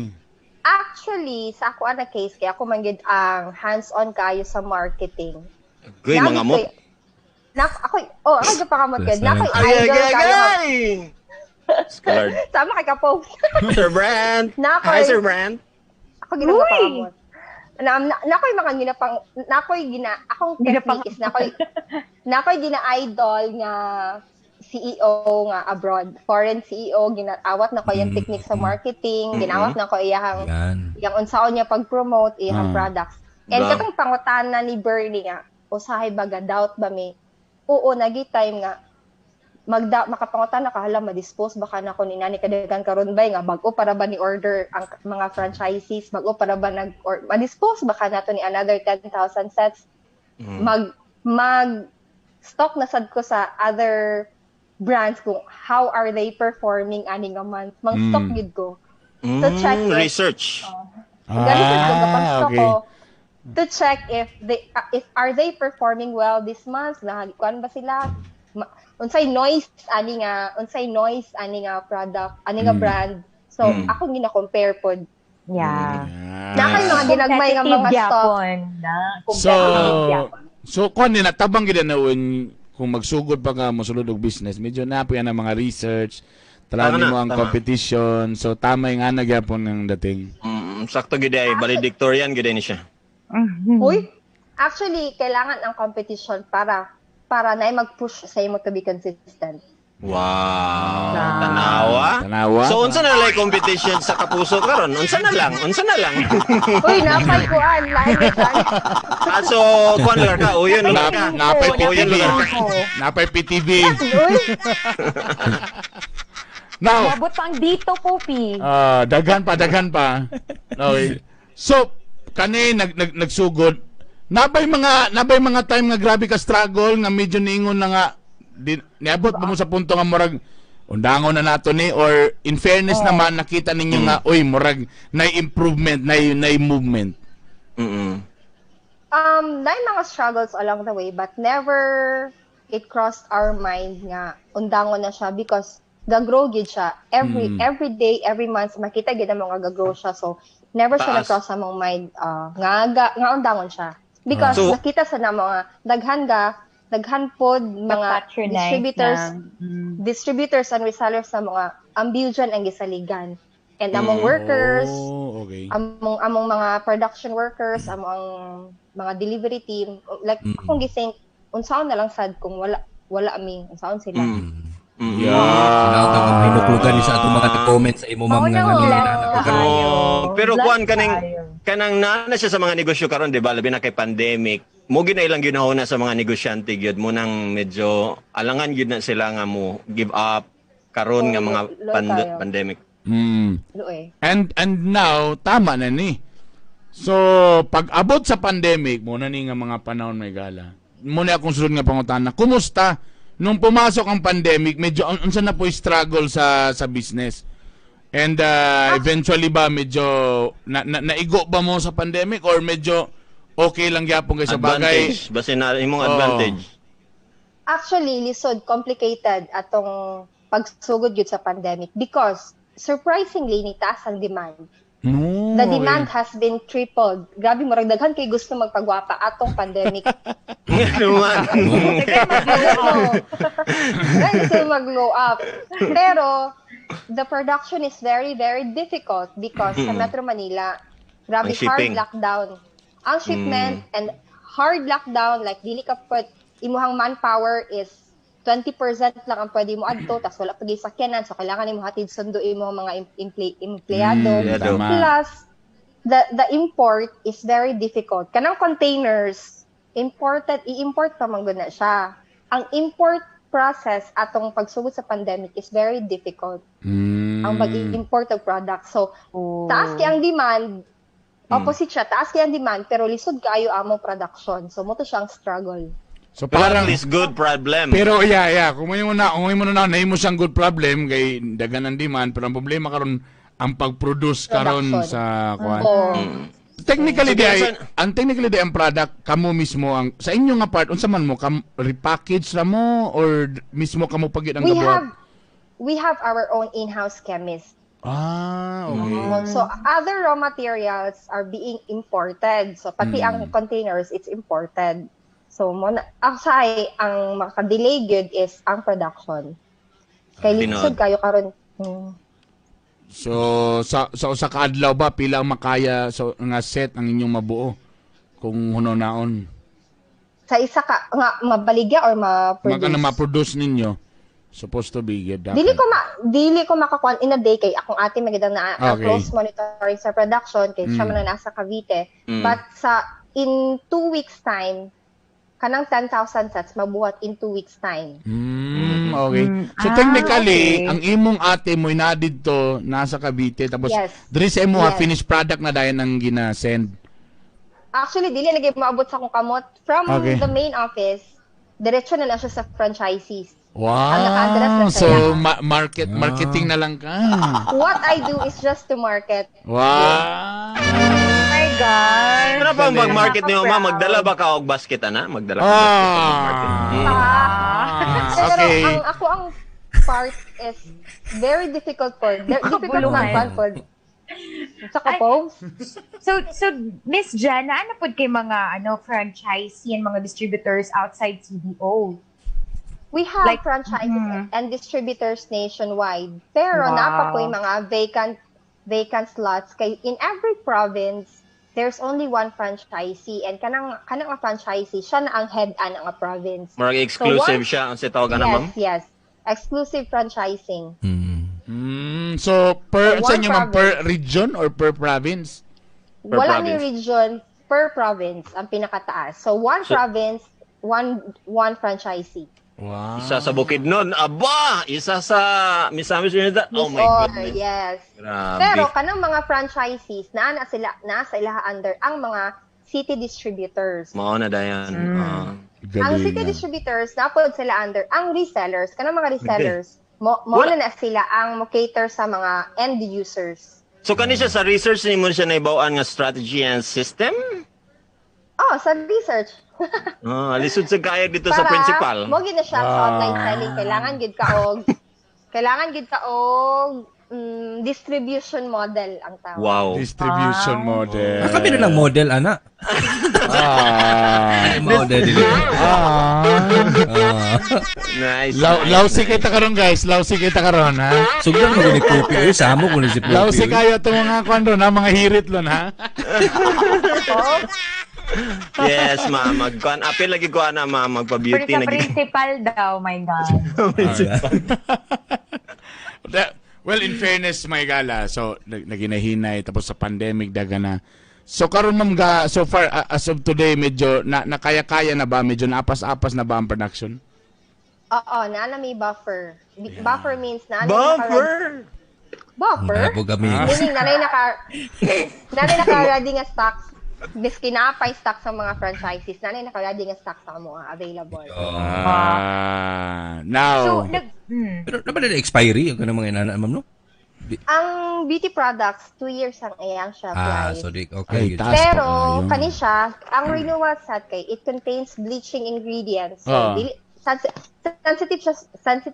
Actually, sa ako ana case kay ako man gid ang hands-on kayo sa marketing. Goy mga mo. Na ako oh, ako gyud pakamot gid. Na ako'y Ay, ay, idol ay, kayo. ay! Scholar. Tama kay ka post. Sir Brand. Nakoy. Hi, Sir Brand. Ako gid Uy! pakamot. Na, na, na ako'y mga ginapang na ako'y gina akong Ginapang- technique is na ako'y gina-idol nga CEO nga abroad, foreign CEO, ginaawat na ko yung technique sa marketing, ginawat na ko iyahang Yan. yang unsaon niya pag-promote iyang products. And Ba. katong pangutana ni Bernie nga, usahay ba ga doubt ba mi? Oo, nagi time nga magda makapangutana ka hala ma-dispose ba ka na ko ni nani kadagan karon bay nga bag-o para ba ni order ang mga franchisees, bag-o para ba nag or ma-dispose ba ka nato ni another 10,000 sets, mag mag stock na sad ko sa other brands kung how are they performing ani nga month, mang stock gid ko. To check if- Research. Ganito ko kapag stock okay. ko to check if they if are they performing well this month, nahagikuan ba sila, unsay noise ani nga product, ani nga brand. So ako gina-compare pod. Yeah. Na kay mga ginagmay nga mga Competitive stock. gyapon, na. So, Competitive gyapon. so kung ni natabang gid na when kung magsugod pa ka mosulod og business, medyo na po yan ang mga research, Tama tala na, mo ang tama. competition. So tama yung ana gyapon ang dating. Sakto gid ay valedictorian gid ni siya. Uy, actually kailangan ang competition para para na mag-push sa imo to be consistent. Wow. Tanawa. Tanawa. So unsa na lang competition sa kapuso karon? Unsa na lang? Unsa na lang? Uy, napay kuan, lain kuan. Ah, so kuan lugar ka, uyon lugar ka. Napay Uyon PTV. lugar ka. Napay PTV. Uy, Now, Mabot pang dito, Popi. ah, daghan pa, daghan pa. Okay. So, kani nag, nag nagsugod. Nabay mga time nga grabe ka struggle nga medyo niingon na nga di, niabot ba mo sa punto nga murag undangon na nato ni or in fairness naman nakita ninyo nga oy murag na improvement na na movement. Na mga struggles along the way, but never it crossed our mind nga undangon na siya because gagrow gid siya every every day, every month makita gid ang mga gagrow siya, so never siya Taas. nag-cross sa among mind nga, nga undangon siya because nakita sa na mga daghan ga daghan pod mga Patronize distributors na. Distributors and resellers sa mga ambujan ang gisaligan and among workers, Oh, okay. among among mga production workers, among mga delivery team, like akong gising unsaon na lang sad kung wala wala mi, unsaon sila. Yeah. Sinaw ang hinuklugan ni sa atong mga comment sa imo ma'am Oo, nga no. nga Bless nga kaayo. Oh, pero Bless kuan kaning kaayo. kanang naa na siya sa mga negosyo karon, di ba? Labi na kay pandemic. Mo gid na ilang ginahuna sa mga negosyante gyud mo nang medyo alangan gyud na sila nga mo give up karon nga Oo, mga low tayo. pandemic. Luoy. And now tama na ni. So pag abot sa pandemic mo na ni nga mga panahon may gala. Muna akong sunod nga pangutana. Kumusta nung pumasok ang pandemic, medyo unsa na po yung struggle sa business? And eventually ba medyo na, na, naigo ba mo sa pandemic or medyo okay lang gyapon kay sa bagay? Advantage, basta na imong Oo. advantage. Actually, lisod, complicated atong pagsugod gyud sa pandemic because surprisingly nitaas ang demand. No. The demand has been tripled. Grabe, murag daghan kay gusto magpagwapa atong pandemic. Ngano man. Daghan mag-glow up. Daghan gusto mag-glow up. Pero the production is very, very difficult because sa Metro Manila, grabe Ang hard shipping. lockdown. Ang shipment and hard lockdown, like dili ka pwede, imuhang manpower is 20% lang ang pwede mo adto, tas wala pa gyud sakyanan, so kailangan nimo hatid sundo imong mga empleyado. Tama. Plus, the import is very difficult. Kanang containers, imported, i-import pa man gud na siya. Ang import process atong pagsugod sa pandemic is very difficult. Ang pag-import og product. So, taas kay ang demand, opposite siya, taas kay ang demand, pero lisod kaayo among production. So, mo to siyang struggle. So Pero at parang least good problem. Pero yeah, kung mo na nahimo siyang good problem kay daghan ang demand, pero ang problema karon ang pag-produce karon Production. sa kuan. Oo. Technically Sige, di ay, saan- ang technically di ang product kamo mismo ang sa inyo nga part, unsa man mo kam repackage ra mo or mismo kamo pagid ang We gabuhat? have our own in-house chemist. Ah, okay. So other raw materials are being imported. So pati ang containers, it's imported. So mo na actually ang maka-delay gyud is ang production. Kay lisod Tinuod. kayo karon. So sa usa ka adlaw ba pila ang makaya so nga set ang inyong mabuo kung huno-naon? Sa isa ka nga mabaligya or ma-produce? Magkano ma-produce ninyo? Supposed to be good. Dili ko makakuan in a day kay akong ate magandang na ang close monitoring sa production kay siya man ang nasa Cavite. But sa in 2 weeks time, kanang 10,000 sets mabuhat in 2 weeks time. Okay. So technically, ang imong ate mo na didto nasa Cavite, tapos diri sa imo finished product na dayon ang gina-send. Actually, dili lagi maabot sa akong kamot from the main office. Diretso na lang siya sa franchisees. Ang naka-address na So siya. marketing na lang ka. What I do is just to market. Wow. Oh my God. Ano pa ang pag-market niyo, ma'am? Nakaka-proud. Magdala ba ka og basket, ana? Magdala ka og basket sa pag-market. Pero ang ako ang part is very difficult po. Very difficult Makabuluhan. na po. Sa kapos. So Miss Jana, ano pod kay mga ano franchisee and mga distributors outside CDO? We have Like, franchises and distributors nationwide. Pero napa po yung mga vacant slots kay in every province there's only one franchisee and kanang nga franchisee siya na ang head ana nga province. Murag exclusive So, siya ang si tawag ana, ma'am. Yes. Exclusive franchising. So per So, sa one inyo ma'am, per province. region or per province? Per Wala ni province. region, per province ang pinakataas. So one province, one franchisee. Wow. Isa sa Bukidnon, aba! Isa sa Misamis Oriental. Oh my Or, goodness. yes. Grabe. Pero kanang mga franchisees naa na sila naa sa ilaha under ang mga city distributors. Mao na dayon. Ah. Ang city distributors napod sila under ang resellers, kanang mga resellers, mo Wala. na na sila ang mo cater sa mga end users. So kani siya sa research nimo siya naibawaan nga strategy and system? Oh, sa research. Ah, lisod sa kaya dito sa principal. Mo gid na siya sa online selling, kailangan gid ka og distribution model ang tawag. Wow. Distribution model. Ah, kami na lang model, ana. Ay, model dili. Ah. Nice. Law nice, lausi nice. kita karon guys, lausi kita karon ha. Sugdan mo ni Pupi oy, samo ko ni si Pupi. Lausi oy. kayo itong mga kwan ron, ha, mga hirit lon ha. Yes, ma'am. Magkuan apil lagi ko ana, ma'am, Pero magpa-beauty sa na gid. principal daw, my God. Well, in fairness, my gala, so naginahinay tapos sa pandemic daga na. So karon ma'am ga, so far as of today medyo na nakaya-kaya na ba, medyo naapas-apas na ba ang production? Oo, naa na may buffer. Buffer means naa na Buffer. Buffer? Wala po kami. Meaning nanay naka-ready nga stocks. Biski naa pa'y stock sa mga franchisees, nanay naka-ready nga stock sa mga available. Ah, now. So, nag, Pero naman na expiry ang kanang mga inana, ma'am, no? Ang beauty products, 2 years ang iyang shelf Ah, life. so di Ay, okay. Good. taas. Pero, pa kayo. kani siya, ang renewal set kay, it contains bleaching ingredients. So, dili, Sensitive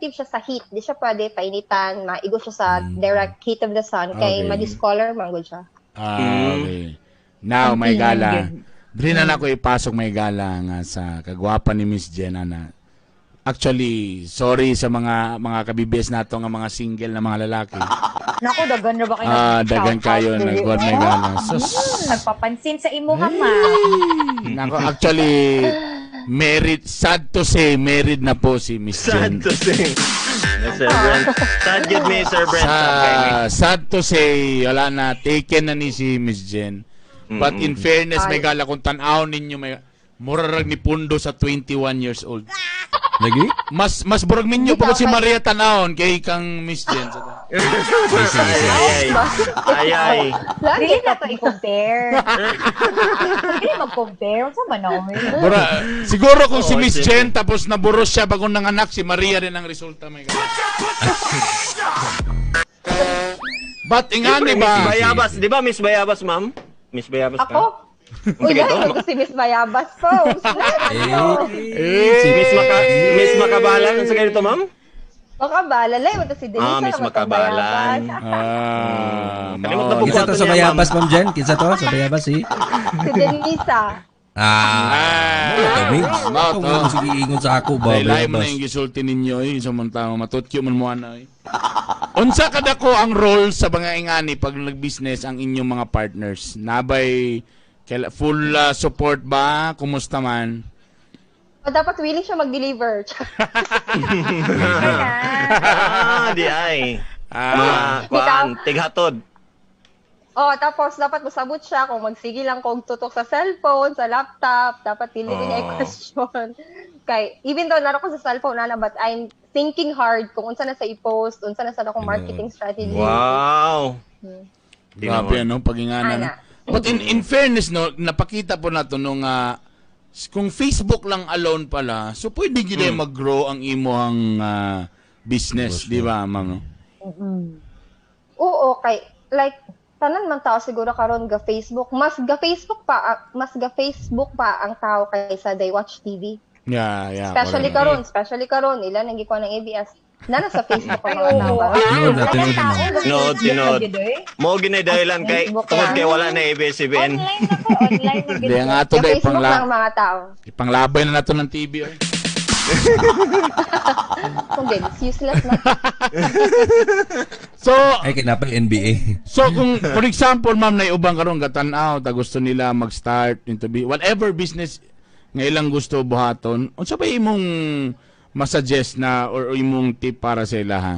siya sa heat. Di siya pwede painitan, maigo siya sa direct heat of the sun kay ma-discolor man gud siya. Ah, okay. Now, may gala. Diri na nako ipasok, may gala, nga sa kagwapa ni Miss Jenna na. Actually, sorry sa mga ka-BBS nato nga mga single na mga lalaki. Naku, dagan na ba kayo? Ah, dagan kayo nagkuhan, may gala. Sus. Nagpapansin sa imo ka, ma. Nako, actually, married, sad to say, married na po si Miss Sad Jen. to say. Yes, Sir Brent. Sad yun ni Sir Brent. Sad kay mi. Sad to say, wala na, taken na ni si Miss Jen. But in fairness, may gala, kung tan-aw ninyo, may murarag ni Pundo sa 21 years old. Lagi? Mas burag minyo pa si Maria tanawon kay kang Miss Jen. Sige, sige. Ay, ay. Ay, ay. Lagi Dili na to i-compare. Dili mag-compare. Unsa man ako eh? Bura, siguro kung si Oo, Miss sige. Jen tapos naburos siya bagong nanganak, si Maria rin ang resulta, may gala. But ingani Miss ba? Bayabas, di ba Miss Bayabas, ma'am? Miss Bayabas ka? Ako? Uy, Sige, dahil to. ko si Miss Bayabas po. Eh, Miss Makabalan, ano sa ganito, ma'am? Makabalan. Lay, mo to si Denise. Ah, Miss naman tong Makabalan. Bayabas. Ah, Kalimot na po Kinsa to Ato sa niya, Bayabas, Ma'am Jen? Kinsa to sa Bayabas, si? Si Denisa. Ah, kami. Mao Ako to. mo sige ingon sa ako ba Laylay mo Bayabas. na yung gisulti ninyo eh, sa mga tao, matutyo man mo ana eh. Unsa kadako ang role sa mga ingani pag nag-business ang inyong mga partners? Nabay full support ba? Kumusta man? O, dapat willing siya mag-deliver. Ah, di ay. Mga kuan, tighatod. Oh, tapos dapat mosabot siya kung magsige lang kog tutok sa cellphone, sa laptop, dapat dili ko niya Oh. i-question. Kay even though naro ko sa cellphone ana, but I'm thinking hard kung unsa na sa i-post, unsa na sa akong marketing strategy. Wow. Di Grabe naman. ano, pag-ingana. No? Ana. But in fairness, no, napakita po nato nung kung Facebook lang alone pala, so pwede gid mag-grow ang imong business, di ba, ma'am? No? Oo, kay like tanan man tao siguro karon ga Facebook, mas ga Facebook pa ang tao kaysa they watch TV. Yeah, Especially correct. karon, especially karon ila nang gikuha ng ABS. Nana sa Facebook ang Ay, mga oo. tao. Tinuod na, tinuod na. Tinuod, tinuod. eh. Mo ginay dahilan kay Facebook tungod lang. kay wala na ABS-CBN. Online na po, online na Di ang ato Ga day Facebook pangla lang ang mga tao. ipanglabay na nato ng TV. Oy. Kung di, it's useless na. So, Ay kinapay NBA. So kung for example, ma'am, na ubang karon gatan-aw ta gusto nila mag-start into be whatever business nga ilang gusto buhaton, unsa ba imong masuggest na or imong tip para sa ila ha?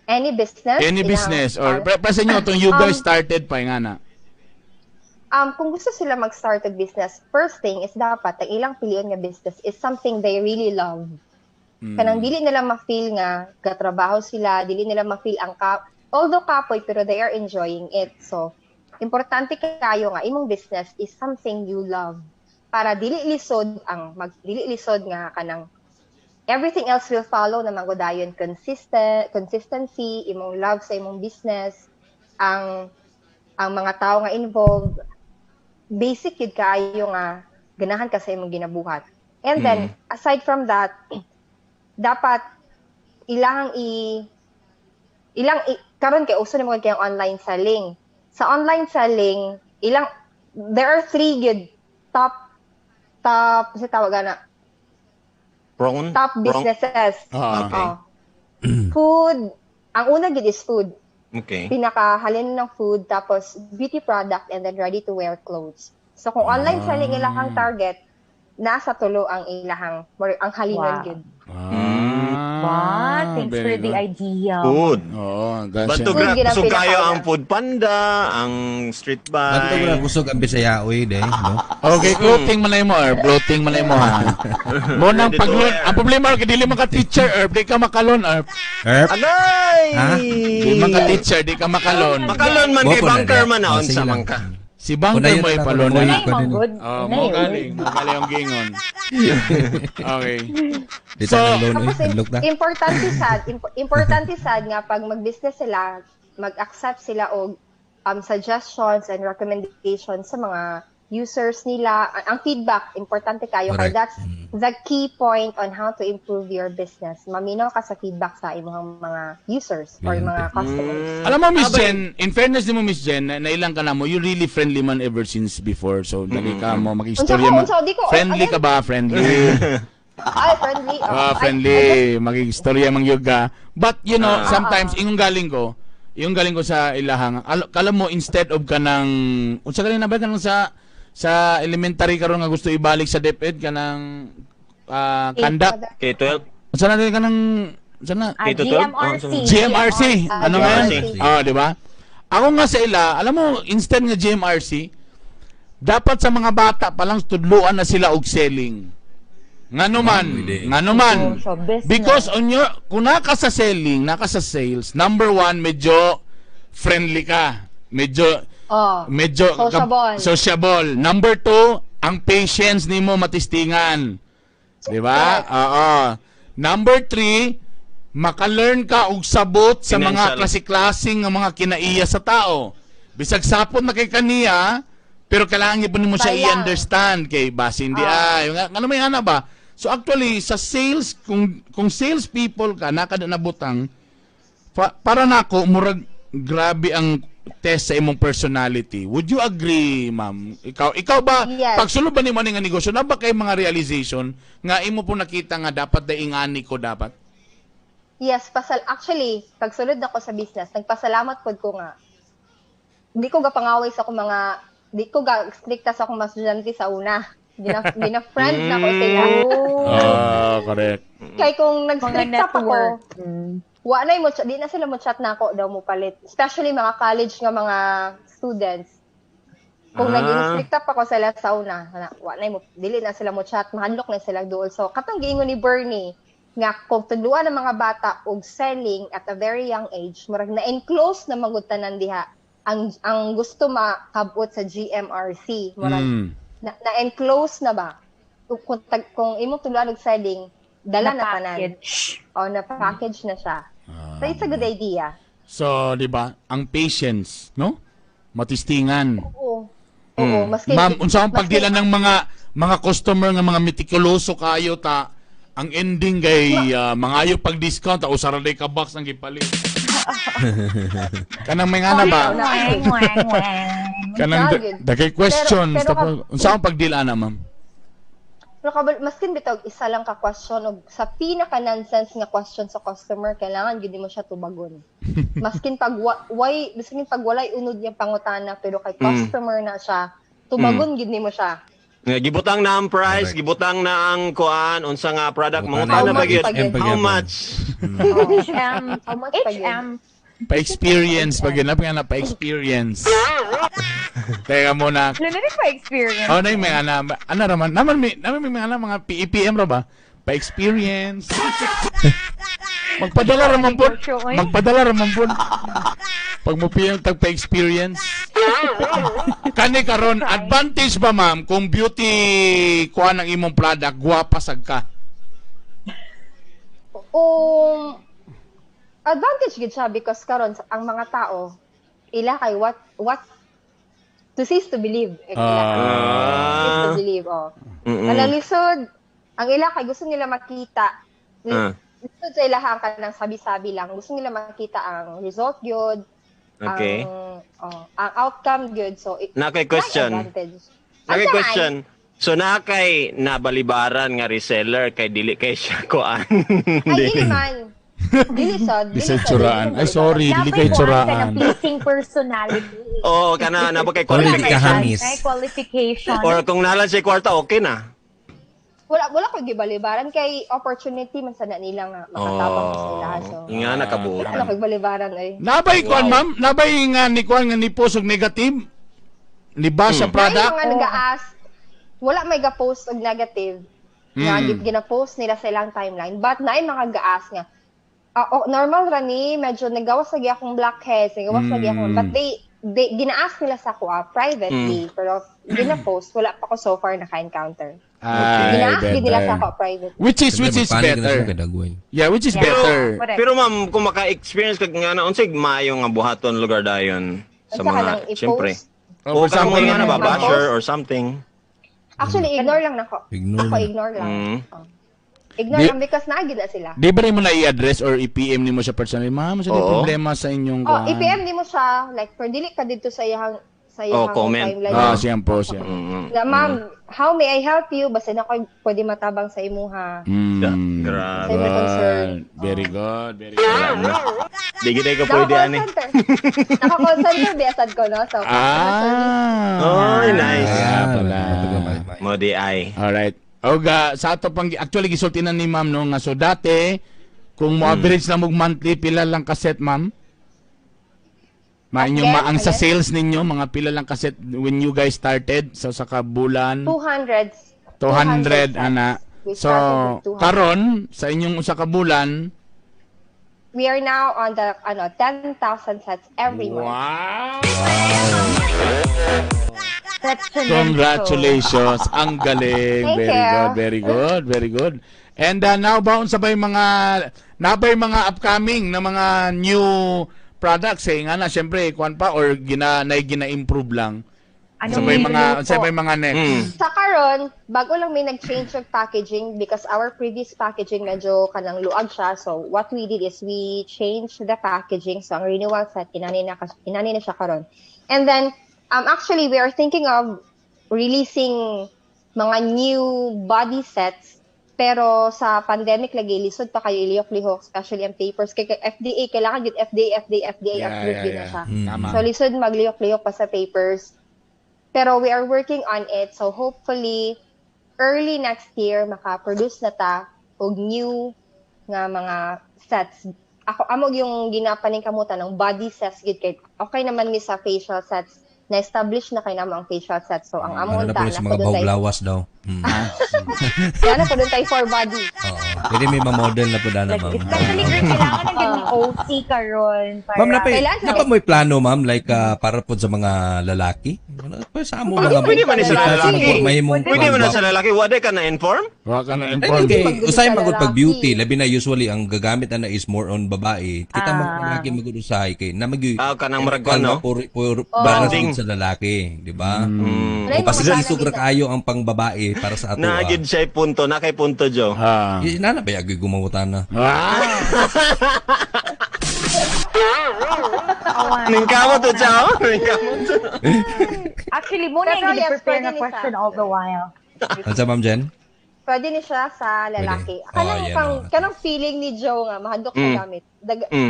Any business? Any business or pra sa inyo tong you guys started pa nga na. Kung gusto sila mag-start a business, first thing is dapat ang ilang pilion nga business is something they really love. Kanang dili nila ma-feel nga gatrabaho sila, dili nila ma-feel ang although kapoy pero they are enjoying it. So, importante kayo nga imong business is something you love para dili lisod nga kanang everything else will follow na mangudayon consistency, imong love sa imong business, ang mga tao nga involved, basic yun kaayo nga ganahan ka sa imong ginabuhat. And then aside from that, dapat ilang i ilang i, karon kay uso na mga kayong online selling. Sa online selling, ilang there are three good top top sa tawag na Prone? top Prone? businesses. Ah. Okay. Oh. Food, ang una gid is food. Okay. Pinakahalin ng food, tapos beauty product, and then ready to wear clothes. So kung online selling ilang ang target, nasa tulo ang ilahang ang halinon Wow. gid. Ah, Wow, thanks very for the good. idea. Food. Oo, that's Bantog it. Food ra yun ang kusog kayo pinakauna. ang Food Panda, ang Street Bantog ra Buy. kusog ang Bisaya oy de, no? Okay, clothing man mo, Herb. Clothing man mo, ha. Mo nang Ready to paglon. wear. Ang problema, kay dili man ka teacher, Herb. Di ka makalon, Herb. Erp. Agay! Ha? Di man ka teacher, di ka makalon. Makalon man kay Mo po na bunker diya. man na Oh, unsa sige man lang. ka. Si Bunker Kunayon mo na lang ipalon. ako, na. Nay, manggod. Oh, Nay, mo galing. Mo galing ang gingon. Okay. Di So, sa loan oy, Tapos hadlok na. importante sad nga pag mag-business sila, mag-accept sila og suggestions and recommendations sa mga users nila, ang feedback importante kayo kay that's the key point on how to improve your business. Maminaw ka sa feedback sa imong mga users or mga customers. Alam mo, Miss Jen, in fairness nimo, Miss Jen, na nailang ka na mo, you really friendly man ever since before. So, dali ka mo, mag-istorya Unsa ko, mo. unsa, di ko, Friendly again. ka ba? Friendly. Ay, friendly. Oh. Ah, friendly. Mag-istorya mang yoga. But, sometimes, ingong galing ko sa ilahang, kala mo, instead of ka ng, unsa ka na ba, kanang sa elementary karon nga gusto ibalik sa DepEd, kanang conduct. K-12. Unsa na din kanang, unsa na? Ah, K to 12? GMRC. GMRC. Ano nga yan? GMRC. Ah, di ba? Ako nga sa ila, alam mo, instead nga GMRC, dapat sa mga bata pa lang tudluan na sila og selling. Ngano man, Pwede. ngano man. Oh, so business. Because on your, kung naka sa selling, naka sa sales, number one, medyo friendly ka. Medyo, Oh. medyo Sociable. Sociable. Number two, ang patience nimo matistingan. Di ba? Oo. Number three, maka-learn ka og sabot sa mga Financial. klase-klaseng nga mga kinaiya sa tao. Bisag sapot na kay kaniya, pero kailangan gyud nimo siya Sayang. i-understand kay basin di ay. Ano may ana ba? So actually sa sales, kung sales people ka naka na butang para nako murag grabe ang test sa imong personality. Would you agree, ma'am? Ikaw ba Yes. pagsulod ba nimo ani nga negosyo na ba kay mga realization nga imo po nakita nga dapat daingani ko dapat? Yes, pasal actually, pagsulod ako sa business, nagpasalamat pod ko nga. Di ko gapangaway sa akong mga di ko ga strikta sa akong mga estudyante sa una. Gina friend na ko sila. Ah, correct. Kay kung Mga nag-strict pa ko, network. Wa na mo di na sila mo chat na ako daw mo palit. Especially mga college nga mga students. Kung naging strict up ako sila sa una, na, wa na mo dili na sila mo chat, mahadlok na sila duol. So katong giingon ni Bernie nga kung tudluan ang mga bata og selling at a very young age, murag na-enclose na magud tanan diha ang gusto makabot sa GMRC, murag na, na-enclose na ba? Kung imong tudluan og selling, dala na tanan. Na-package. O, na-package na siya. So, it's a good idea. So, di ba? Ang patience, no? Matistingan. Oo. Oo, maski Ma'am, unsa ang maski- pagdila ng mga customer nga mga metikuloso kayo ta ang ending kay mangayo pag discount ta usara day ka box ang gipalit. Kanang may ngana ba? Wang, wang, wang. Kanang Lagi. dagay questions Pero tapos unsa ang pagdila na, ma'am? Pero kabal, maskin bitaw isa lang ka question og sa pinaka nonsense nga question sa customer, kailangan gyud mo siya tubagon. Maskin pag why maskin pag walay unod niyang pangutana pero kay customer na siya, tubagon gyud nimo siya. Nga, gibutang na ang price, Correct. gibutang na ang kuan, unsa nga product, Butang mangutana na ba gyud? HM pa How gyapon. much? HM. How much pa yun? HM. Pa-experience pag yun, na pa-experience. Teka muna. Wala na rin pa experience. Oh, na yung mga ana, ana raman, naman may mga ana, mga PEPM ra ba? Pa-experience. Magpadala ra man po. Negosyo, eh. Magpadala ra man po. Pag mo PM tag pa-experience. Kani karon advantage ba, ma'am, kung beauty kuan ang imong product, guwapa sad ka? Advantage gid siya because karon ang mga tao ila kay what to cease to believe. Eh, ila kay cease to believe, oh. Kanang lisod, ang ila kay gusto nila makita. Lisod sa ilaha ang kanang sabi-sabi lang. Gusto nila makita ang result gyud, ang oh, ang outcome gyud. So, it, Na kay question. may advantage. Na kay Ang question. So na kay nabalibaran nga reseller kay dili kay siya kuan. Ay, dili man. Dili sad. Di Dili sa sad, tsuraan. dili Ay, sad. sorry, dili kay Dapat kuan ka ng tsuraan. pleasing personality. Oo, kana na ba kay Sorry, di ka qualification? hamis. May qualification. Or kung nalan siya kwarta, okay na. Wala ko gibalibaran kay opportunity man sana nila nga makatabang sa ila. So, Nga nakabuot. wala ko gibalibaran ay. Nabay kuan, ma'am, nabay nga ni kuan nga ni post og negative ni ba sa May product? mga nag-ask, wala may ga-post og negative. Nga gina-post nila sa ilang timeline. But naay mga ga-ask nga, ah, oh, normal ra ni, medyo nagawas lagi akong blackheads, nagawas lagi akong, but they gina-ask nila sa ako privately, pero gina-post, wala pa ko so far naka-encounter. Ay, Gina-ask gid nila better. sa ako privately. Which is Siyempre, magpanik na better. sila kay Dagway. Yeah, which is Yeah. better. Correct. Pero ma'am, kung maka-experience kag nga na unsay maayo nga buhaton lugar dayon sa Unsa ka mga nang i-post? syempre. Oh, O for kanang example, mga na ba, mag-post. basher or something. Actually, ignore lang nako. Ignore Ako, lang. ignore lang. Oh. Ignore lang because naagi na sila. Di ba rin mo na i-address or i-PM nimo siya personally? Ma'am, sa Oo. problema sa inyong Oh, kuan. i-PM nimo siya, like, pero dili ka dito sa iyang Oh, comment. timeline. Ah, siyang post siya. Na, "Ma'am, how may I help you? Basta na ko pwede matabang sa imuha." Grabe. Sa imong concern. Very good, very good. Di gid ka pwede Naka-call ani. center. Naka-call center, biyasad ko, no? So, customer service. Ah. Oy, nice. Kaya pala. Mo di ay. Alright. Oga, sa ato pang actually gisulti na ni ma'am no nga so dati kung mo average na mog monthly pila lang ka set, ma'am? Mainyo Again, maang sa again. sales ninyo mga pila lang ka set when you guys started so sa kabulan 200. 200 sets. ana. We So started with 200. karon sa inyong usa ka bulan. We are now on the ano 10,000 sets every month. Wow! That's tremendous. Congratulations. Ang galing. Thank Very you. good, very good, very good. And now ba unsa ba yung mga nabay mga upcoming na mga new products eh nga na syempre kuan pa or gina na gina-improve lang. Anong Unsa ba yung mga niluluto? unsa ba yung mga next? Sa karon, bago lang may nag-change of packaging because our previous packaging medyo kanang luag siya. So what we did is we changed the packaging. So ang renewal set inani na siya karon. And then actually we are thinking of releasing mga new body sets, pero sa pandemic lagi lisod pa kayo ilihok-lihok, especially ang papers kay kay FDA, kailangan gid FDA FDA FDA approve gid na siya. Tama. So lisod maglihok-lihok pa sa papers. Pero we are working on it. So hopefully early next year maka-produce na ta og new nga mga sets. Ako amo yung ginapaningkamutan ng body sets gid kay okay naman mi sa facial sets. Na-establish na kay namo ang facial sets. So ang amo Ano na unta po na sa mga ko bahog tayo. lawas daw. Na ko dun tayo for body. Oo. Pwede may ma-model na po dana, Like, ma'am. especially girl, kailangan ng ganung OC karon para Ma'am, napay, Kailangan napa mo'y plano, ma'am, like para po sa mga lalaki? Ano, pa sa amo mga Pwede man ni sa lalaki. May mong Pwede man na sa lalaki, wala ka na inform? Wa ka na Ay, inform. kay usay Sa magud pag lalaki. beauty, labi na usually ang gagamit ana is more on babae. Kita mga lalaki magud usahay kay na mag Ah, kanang murag kuan, no? Puro puro para Branding. sa lalaki, di ba? Wala O yung pasig mga isog ra kaayo ang pangbabae para sa ato. Na gid siya punto, na kay punto jo. Ah. Inana ba yagoy gumangutan na? Ah. Ningkamo to chao. Ningkamo to. Actually, muna Pero yung yes, prepare pwede na ni question siya. all the while. Ano sa ma'am Jen? Pwede ni siya sa lalaki. Pwede. Kanang Oh, yan, pang, oh. kanang feeling ni Joe nga mahadlok sa gamit.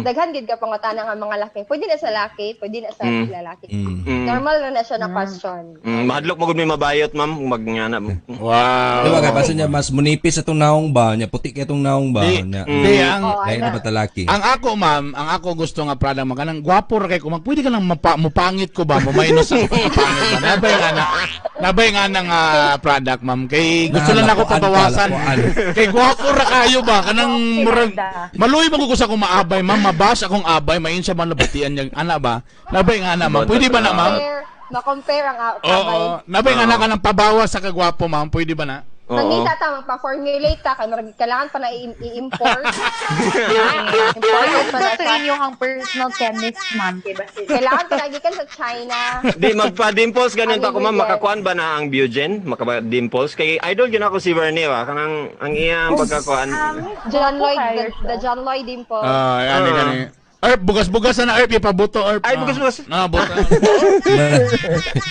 Daghan gid ka pangutana nga mga laki. Pwede na sa laki, pwede na sa lalaki. Normal na na siya na question. Mahadlok mo gud may mabayot, ma'am, mag nga na. Wow. Di ba kay basta niya mas munipis atong naong ba, niya puti kay atong naong ba, Di, niya. di ang Oh, Lain na ba talaki? Ang ako, ma'am, ang ako gusto nga Prada man kanang gwapo ra kay ko, mag pwede ka lang mupangit ko ba, mumaynos ako pangit ba. Nabay nga na, nabay nga nang product, ma'am. Kay gusto lang ako Lapuan ka, pabawasan. lapuan. Kay gwapo ra kayo ba kanang Okay, murag Brenda. maluoy man ko sa akong maabay, ma'am, mabas akong abay, mayon siya man nabatian niya ana ba? Nabay nga na, ma'am. Pwede ba na, ma'am? Compare, ma-compare ang Oo, abay. nabay nga na ka ng pabawas sa kagwapo, ma'am. Pwede ba na? Oo. Mangita ta, magpa-formulate ta, kay murag kailangan pa na i-import. Imported pa na Ito siya. inyong ang personal chemist, ma'am. Diba? Kailangan pa na gikan sa China. Di magpa-dimples ganun ta ko ma'am, Ang makakuan ba na ang Bugen? Makapa-dimples kay idol gyud ako si Bernie ba kanang ang iyang pagkakuan. John Lloyd, the John Lloyd dimple. Ah, ani gani. Erp, bugas-bugas na Erp, ipabuto, Erp. Ay, bugas-bugas. Ah, buto.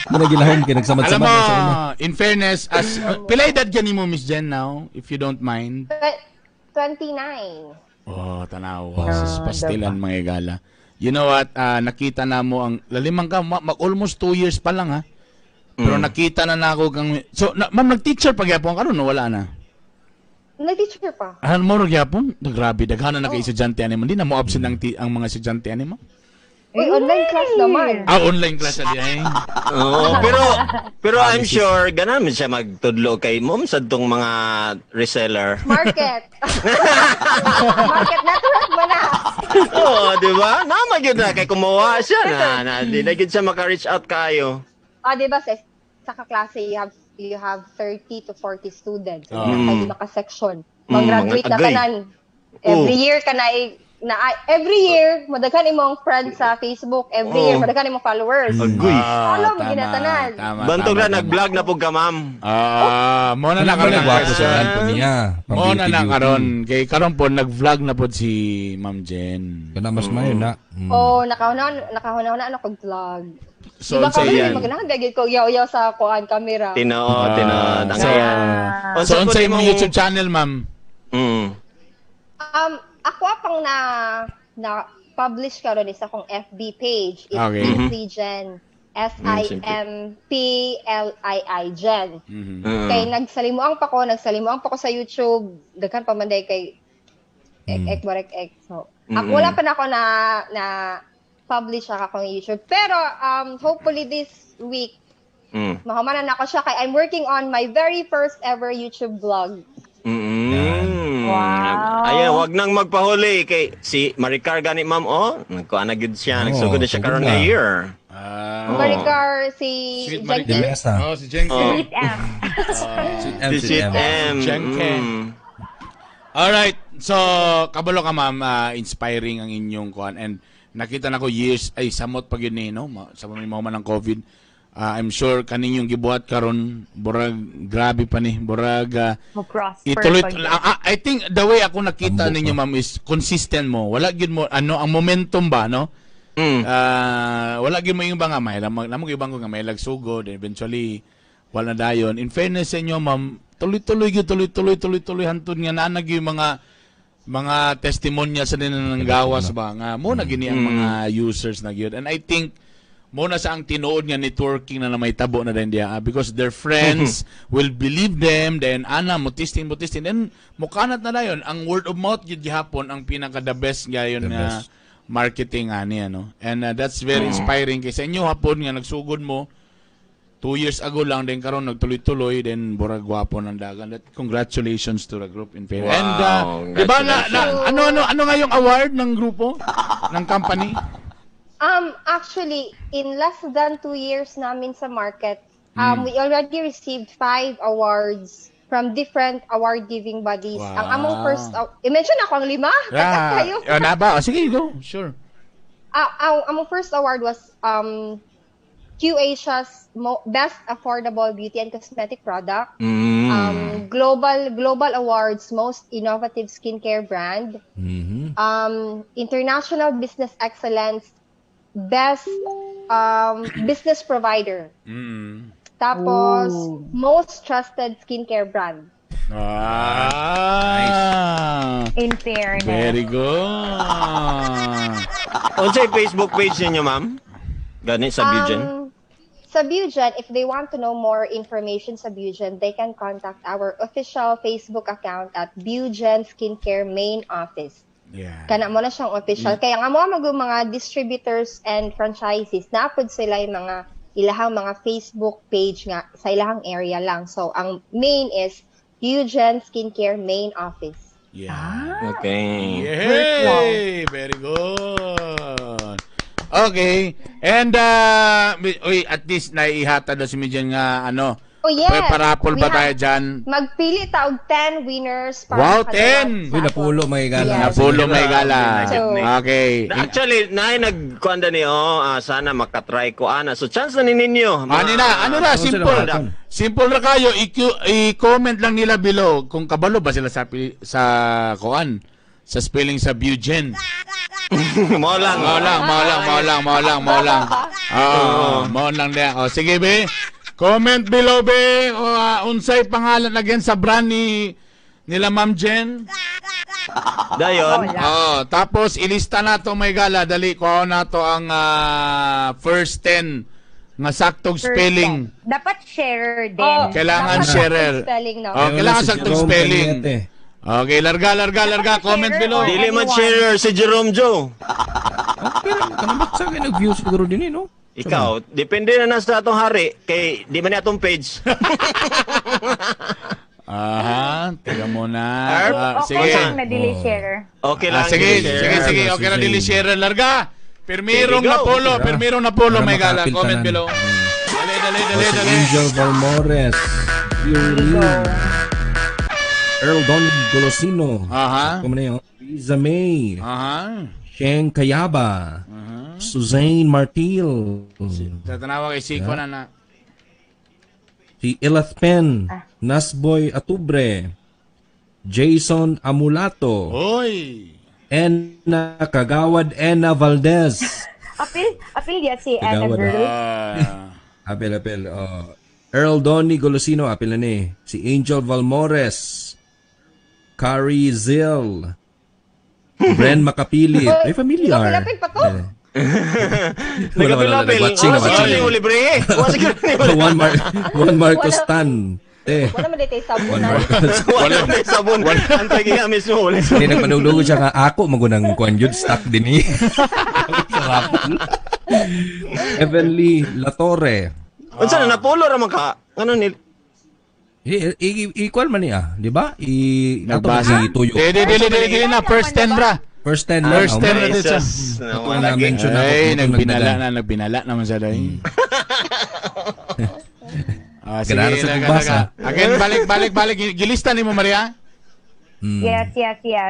Muna gilahom kay Alam nagsamad-samad mo, na sa una. in fairness, as pila edad ka nimo, Miss Jen, now, if you don't mind? 29. Oh, tanaw. Sa pastilan, mga igala. You know what? Nakita na mo ang lalimang ka, mag almost 2 years pa lang, ha? Pero nakita na nako kang. So, na, ma'am, nag-teacher pa gyapon karon no? Wala na. Nag-teacher pa. Ano mo ro gyapon? Grabe, daghan na kay estudyante ani mo. Di na mo absent ang mga estudyante ani mo. Uy, online class naman. Ah, online class na di ay. Oo, pero pero I'm sure ganan man siya magtudlo kay mom sa tong mga reseller. Market. Market network mo na. Oo, di ba? Nama gyud na kay kumuha siya na, na di na gyud siya maka-reach out kayo. Ah, di ba sa kaklase you have 30 to 40 students. Ah. Nasa lima ka section. Mag-graduate Mga na agay. tanan. Every year ka na Na every year madaghan imong friends sa Facebook, every year madaghan imong followers. Agoy. Follow mo ginatanan. Bantog na nag-vlog na pug ka, ma'am. Ah, mo na na Wala karon ang gwapo sa question. brand po niya. Pang Mo na beauty, na beauty. karon kay karon po nag-vlog na po si Ma'am Jen. Kana mas mayo na. Oh, nakahuna na ako vlog. So Diba unsay kami yan? maganahan gagid ko yaw-yaw sa kuan camera. Tinuod, tinuod. Ang So, ayan. so unsay imong YouTube channel, ma'am? Ako pang na na publish karon is akong FB page. It's Simply Jen. Simplii Jen. Kay nagsalimuang pa ko sa YouTube. Daghan pa man day kay ek ek barek ek. So, ako wala pa na ako na na publish sa akong YouTube. Pero hopefully this week mahumanan na ako siya kay I'm working on my very first ever YouTube vlog. Wow. Ayan, wag nang magpahuli kay si Maricar gani ma'am oh, nagkuan na gyud siya, Oo, nagsugod na siya sugod karon na. nga year. Maricar si Sweet Jenky. Maricar. De Mesa. Oh, si Jenky. Sweet M. Sweet M, Si sweet Sweet M. M. Jenke. Alright. So, kabalo ka ma'am, inspiring ang inyong kuan and nakita na ko years ay samot pag yun eh, no? Sa mga man ng COVID. I'm sure kaninyong gibuhat karon burag grabe pa ni burag Mo-prosper. ituloy pag- I think the way ako nakita Tambok ninyo pa. ma'am is consistent mo. Wala gyud mo ano ang momentum ba no? Wala gyud mo yung ba nga may lamang yung bangko nga may lagsugod and eventually wala na dayon. In fairness sa inyo ma'am, tuloy-tuloy gyud tuloy-tuloy tuloy-tuloy hantud nga naa na gyud yung mga testimonya sa din ng gawas ba nga mo na gini ang mga users na gyud. And I think mo na sa ang tinuod nga networking na may tabo na din diya because their friends will believe them then ana mo testing then mukanat na dayon ang word of mouth gyud gihapon ang pinaka the best gayon The nga best. marketing ani ano and that's very inspiring kay sa inyo hapon nga nagsugod mo 2 years ago lang then karon nagtuloy-tuloy then burag gwapo ng dagan. That, congratulations to the group in fairness. Wow, And di ba na ano nga yung award ng grupo ng company? Actually, in less than 2 years namin sa market, we already received 5 awards from different award-giving bodies. Wow. Ang among first, i-mention ako ang 5? Yeah. Kayo. Na ba? Oh, sige, go. Sure. Ang among first award was Q Asia's Best Affordable Beauty and Cosmetic Product. Global Awards Most Innovative Skincare Brand. International Business Excellence Best Business Provider. Tapos, Ooh. Most Trusted Skincare Brand. Ah. In fairness. Very good. Unsay Facebook page ninyo, ma'am? Gani sa Bugen. Sa Bugen, if they want to know more information sa Bugen, they can contact our official Facebook account at Bugen Skincare Main Office. Yeah. Kana mo na siyang official. Kaya nga mo mga distributors and franchisees, naapod sila yung mga ilahang mga Facebook page nga sa ilahang area lang. So, ang main is Bugen Skincare Main Office. Yeah. Okay. Yay! Very good. Okay. And, uy, at least naiihatag na si Mijan nga, ano, Oh, yes. Parapol ba tayo dyan? Magpili ta og 10 winners para Wow, makadawat 10! sa Uy, napulo may gala. Yes. Napulo may gala. So, Okay. Actually, naay nagkuanda ni oh, sana makatry ko ana. So chance na ni ninyo. Ano na? Ano na? Ano sila Simple. marathon? Simple ra kayo. I-comment lang nila below kung kabalo ba sila sa sa kuan sa spelling sa Bugen. Mao lang. Mao lang, mao lang, mao lang, mao lang, mao lang. Oo, mao lang niya. Oh, sige be. Comment below be. O, unsay pangalan again sa brand ni nila Ma'am Jen? Dayon. Oh, tapos ilista na to may gala dali ko na to ang first 10 nga saktog First spelling. time. Dapat sharer din. Oh, Kailangan dapat sharer. Spelling, no? Oh, kailangan Si saktog Jerome spelling. Cañete. Okay, larga, larga, larga. Dapat Comment sharer below. or Dili man anyone. sharer si Jerome Joe. Oh, pero kanang sa akin nag-view siguro din eh, no? Ikaw, depende na na sa atong hari kay di man ni atong page. Aha, teka muna. Erp? Okay Sige. lang na dili sharer. Okay lang. Sige, dili sharer. sige, sige. Okay na dili sharer. Larga. Pirmirong There you go. napolo, pirmirong napolo Para may gala. makapil Comment tanan. below. Dali, dali, dali, Oh, si dali. Angel Valmores. Yuri. Earl Don Golosino. Aha. Como na yun? Riza May. Aha. Sheng Kayaba. Suzanne Martil. Sa tanawa kay Siko na na. Si Ilath Pen. Nasboy Atubre. Jason Amulato. Oy. Ena Kagawad Ena Valdez. Apil ya si Anna Kagawad, Girl. Apel, apel. Oh. Earl Donny Golosino, apel na ni. Si Angel Valmores. Kari Zil. Bren Makapilit. Ay, familiar. Nagapil-apil pa to. Wala, wala, wala. Nag-watching na, Siguro watching. ni libre. Wa siguro ni Juan Marcos Tan. Eh. Wala man dito Juan sabunan. Marcos. Wala may sabon. Antay giya mismo wala. Hindi nagpanugdugo siya nga ako magunang kuan yun stock din eh. Sarap. Heavenly Latore. Unsa na napulo ra man ka? Ano ni Equal man niya, di ba? I ato Nagbasa. si Tuyo. Di, di, di, di, di, di na. First 10 ra. First 10 lang. First Oh, 10 may- na dito siya. Jesus. Ito na mention ako. Ay, Itong nagbinala nagdagan. na, nagbinala naman siya dahil. Ah, sige, Ganara sa laga, pagbasa. laga. Again, balik, balik, balik. Gilista ni mo, Maria? Yes.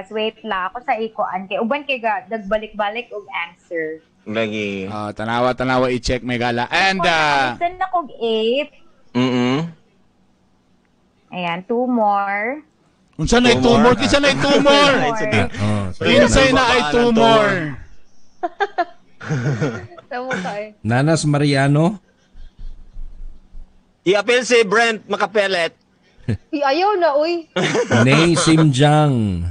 Wait lang. Ako sa ikuan. Kay uban kay ga, nagbalik-balik og answer. Lagi. Ah, tanawa, tanawa, i-check may gala. And, Nakamusta na kog 8. Mm. Ayan, two more. unsa na Two two more. more? Kinsa na two more? It's okay. Oh, so, Kinsay na ay two more? Tama ka eh. Nanas Mariano. I-appeal si Brent Makapelet. Uy, ayaw na, uy. Nay Simjang.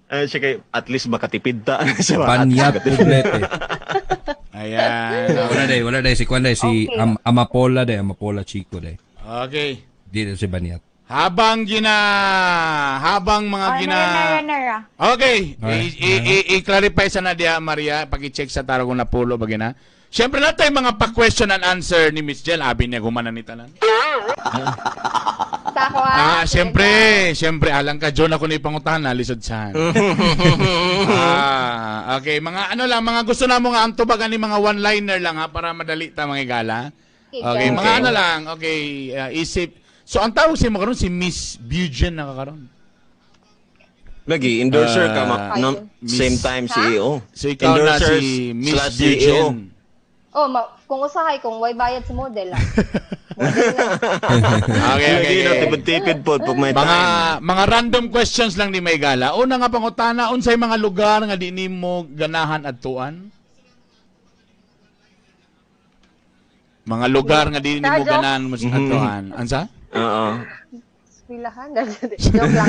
Ay, siya kay at least makatipid ta. Siya ba? Panyat Poblete. Ayan. Wala day, wala day. Si Kwan day, si Okay. Amapola day, Amapola Chico day. Okay. Di na si Banyat. Habang mga Oh, gina nara, nara, nara. Okay, Alright. I-clarify sa na diya Maria, pag-check sa taro kung napulo ba gina. Siyempre na tayo mga pa-question and answer ni Miss Jel, abi niya gumana ni tanan. Sa ako ah. Ah, siyempre, siyempre alang ka John ako ni pangutahan na lisod san. Okay, mga ano lang, mga gusto na mo nga ang tubagan ni mga one-liner lang ha para madali ta mga igala. Okay, mga ano lang, okay, isip. So ang tawag sa mo karon si Miss Bugen na kakaron. Lagi, endorser ka, no, Miss- same time CEO. So ikaw na Endorser si Miss slash CEO. Bugen. Oh, kung usahay, kung way bayad sa model ah. Model lang. Okay, okay, Lagi, no, okay. tipid-tipid po pag may Mga time. mga random questions lang ni may gala. Una nga pangutana, unsay mga lugar nga di nimo ganahan adtuan? Mga lugar nga di nimo Sa joke. ganahan mo adtuan. Ansa? Oo. Eskwelahan. Joke lang.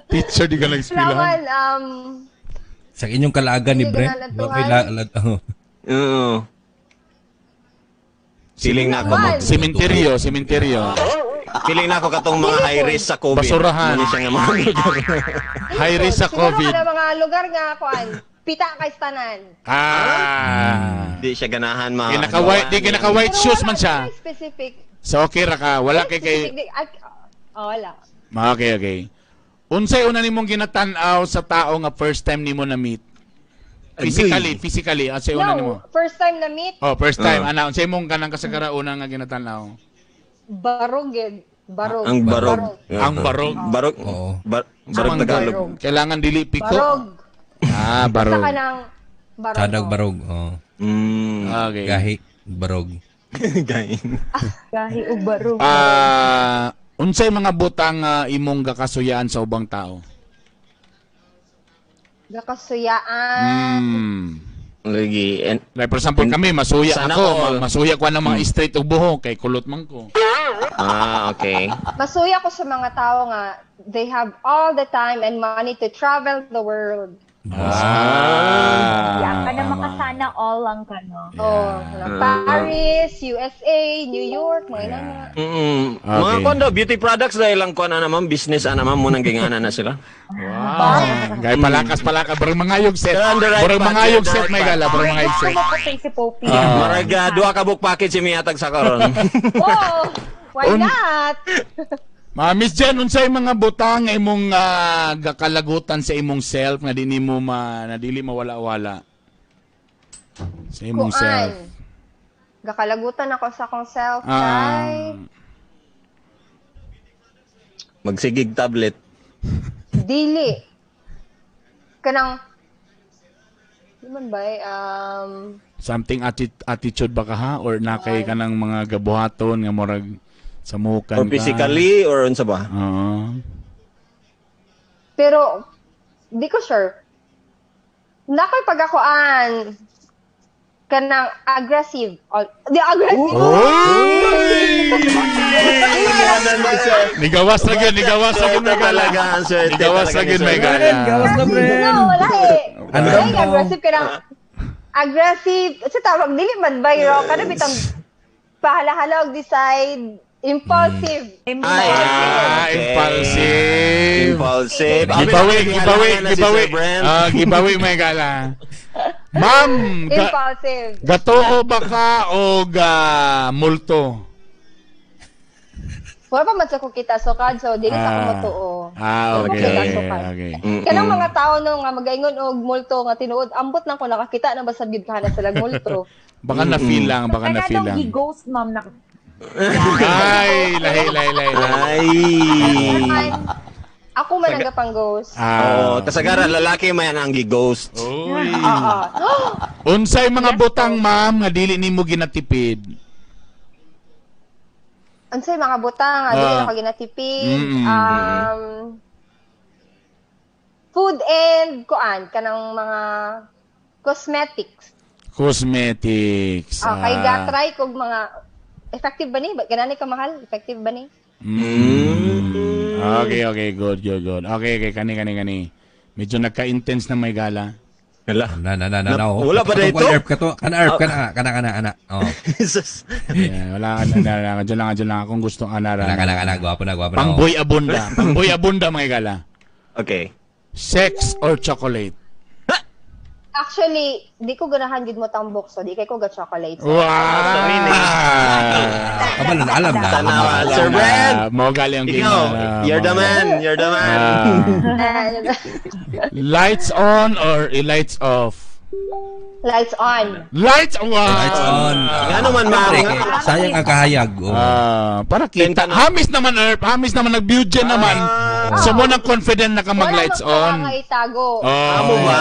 Teacher di ka Laman, Sa inyong kalaagan ni Hindi Brent. ganahan Wa may adtuan. oh. Oo. Feeling na ako mag- Sementeryo, sementeryo. Feeling na ako katong mga high risk sa COVID. Basurahan. Muna siya nga mga lugar. High risk sa Siguro COVID. kada mga lugar nga, kuan, pita kay tanan. Ah. Di siya ganahan ma. Di naka-white, di naka-white Pero shoes wala, man siya. wala specific. So okay ra ka, wala kay kay Specific, oh, wala. Okay, okay. Unsay una nimong ginatan-aw sa tao nga first time nimo na meet? Physically, physically, unsay una nimo? No, first time na meet, Oh, first time Ah. ana unsay mong kanang kasagara una nga ginatan-aw? barog eh. Barog. Ang barog. Ang barog. Barog. Oo. Barog Ang Tagalog. Kailangan dili piko. Barog. Ah, Sa barog. kanang barog. Tadag barog. Oh. Okay. Gahi barog. Gain. Gahi og barog. Ah, unsay mga butang imong gakasuyaan sa ubang tao? Gakasuyaan. Lagi. And, Like for example kami masuya Sana ako, all. masuya ko ng mga straight og buhok kay kulot man ko. okay. Masuya ko sa mga tao nga they have all the time and money to travel the world. Ah. Yeah, kana makasana all lang ka, no? Oh, Paris, USA, New York, mga ina nga. Okay. Mga kuan daw, beauty products dahil lang kuan na naman, business ana ma'am, munang gingana na sila. Wow. Gay palakas palakas barang mangayog set. You're on the right Barang path, mangayog you're on the set right may path. gala, barang mangayog Gusto set. mo ko si Poppy. Marag duha ka book package si mihatag sa karon. Oh, why not? Ma Miss Jen, unsay mga butang nga imong gakalagutan sa imong self nga di nimo ma na dili mawala-wala? Sa imong Kuan. self. Gakalagutan ako sa akong self Ah, kay Magsigig tablet. dili. Kanang di man ba eh, Something attitude ba ka ha or nakay ka ng mga gabuhaton nga murag samukan Or ka? physically or unsa ba? Oo. Pero di ko sure. Nakoy pag akoan kanang aggressive. Di aggressive. Nigawas na gyud, nigawas na gyud may gala. Talaga, ang swerte Nigawas talaga na ni gyud Sir may gala. Gawas na, Bren. No, wala eh. Ano Wala daw? eh, aggressive kanang aggressive. Sa tawag dili man ba ro kana bitang pahala-hala og decide, impulsive. Ay, Ah, okay. impulsive. Impulsive. Gibawi, gibawi, Abi, si gibawi. Sir Brent. Ah, gibawi may gala. Ma'am, Impulsive. gatoo ba ka o ga multo? Wala pa man sa ko kita sukad so dili sa ako Ah. matuo. Ah, Wala pa okay. kita sukad. Okay. Kanang mga tao no nga magaingon og multo nga tinuod ambot lang ko nakakita na basta gyud ka na sila multo. Baka na-feel lang, baka Kaya na-feel daw lang. gi-ghost, ma'am, na Ay, lahi, lahi, lahi. lahi. Ay. Man, ako man ang gapang ghost. Oh, Ah. kasagaran lalaki man ang gi-ghost. Uy. Oo. Unsay mga butang, ma'am, nga dili nimo ginatipid? Unsay mga butang nga dili Ah. na ko ginatipid. Food and kuan kanang mga cosmetics. Cosmetics. Ah, kay Ah. ga-try kog mga effective ba ni? Ba ganani ka mahal? Effective ba ni? Okay, okay, good, good, good. Okay, okay, kani, kani, kani. Medyo nagka-intense na may gala. Wala. Na na na na na. oh. Wala pa Katong na ito? kuwan, Erp, kato, kana Erp, kana kana kana kana. Oh. Jesus. Yeah, wala, wala, wala, wala, dyan lang, dyan lang. Akong gustong anara. Kana kana kana, gwapo na, gwapo na. oh. Pangboy abunda. Pangboy abunda, mga gala. Okay. Sex or chocolate? Actually, di ko ganahan gid mo tambok so di kay ko ga chocolate. Wow! Kabalo na alam na. Tanawa, Sir Brent. Mo gali ang Ikaw, you're the man. You're the man. Ah. Lights on or lights off? Lights on. Lights on! Lights on. Nga naman, ma'am. Siyempre, kay- sayang ang kahayag. Oh. Ah, para kita. Tenta na. Hamis naman, Erp. Hamis naman, nag-beauty naman. So mo nang confident na ka mag-lights Wala on. mo itago. Oh, Amo ba?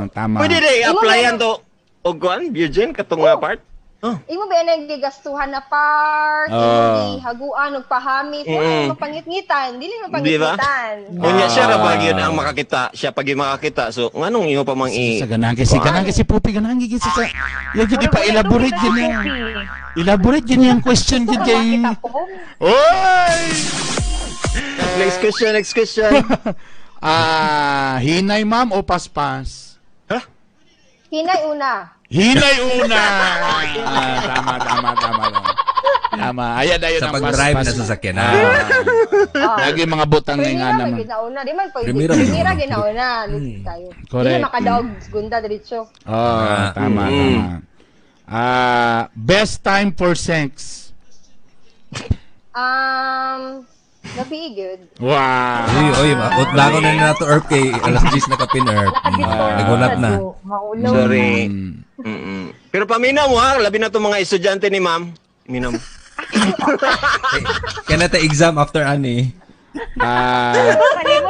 Tama. Pwede na i-applyan to. O kuan, Eugene, katong nga part. Oh. Imo ba nang gigastuhan na part, imo Oh. gihaguan og pahamis, wala mo pangitngitan, dili mo Di ba? pangitngitan. Unya siya ra ba Ah. gyud ang makakita, siya pag makakita. So nganong imo pa mang i Sa ganahan kasi, ganahan kasi pupi, ganahan kasi sa... Yan yun, ipa-elaborate yun yan. Elaborate yun yung question yun kay... Kita po. Oy! Next question, next question. Ah, hinay ma'am o paspas? Hinay una. Hinay una! Ah, tama, tama, tama. Tama. Tama. Ayan, ayan Sa ang pag-drive paspas. na sasakyan. Ah. Lagi mga butang nga Primera naman. man ginauna, di man pwede. Primera Primera ginauna. ginauna, mm. tayo. Correct. Dili makadaog segunda diretso. Oh, tama, tama. Ah, best time for sex. Gabi gyud. Wow. Uy, uy, utlangon na nato Erp kay alas 10 na kapin Erp. Nagulat na. Maulaw. Sorry. Mm-mm. Pero paminaw mo ha, labi na to mga estudyante ni ma'am. Minaw mo. Eh, Kaya na ta exam after ani. Ah,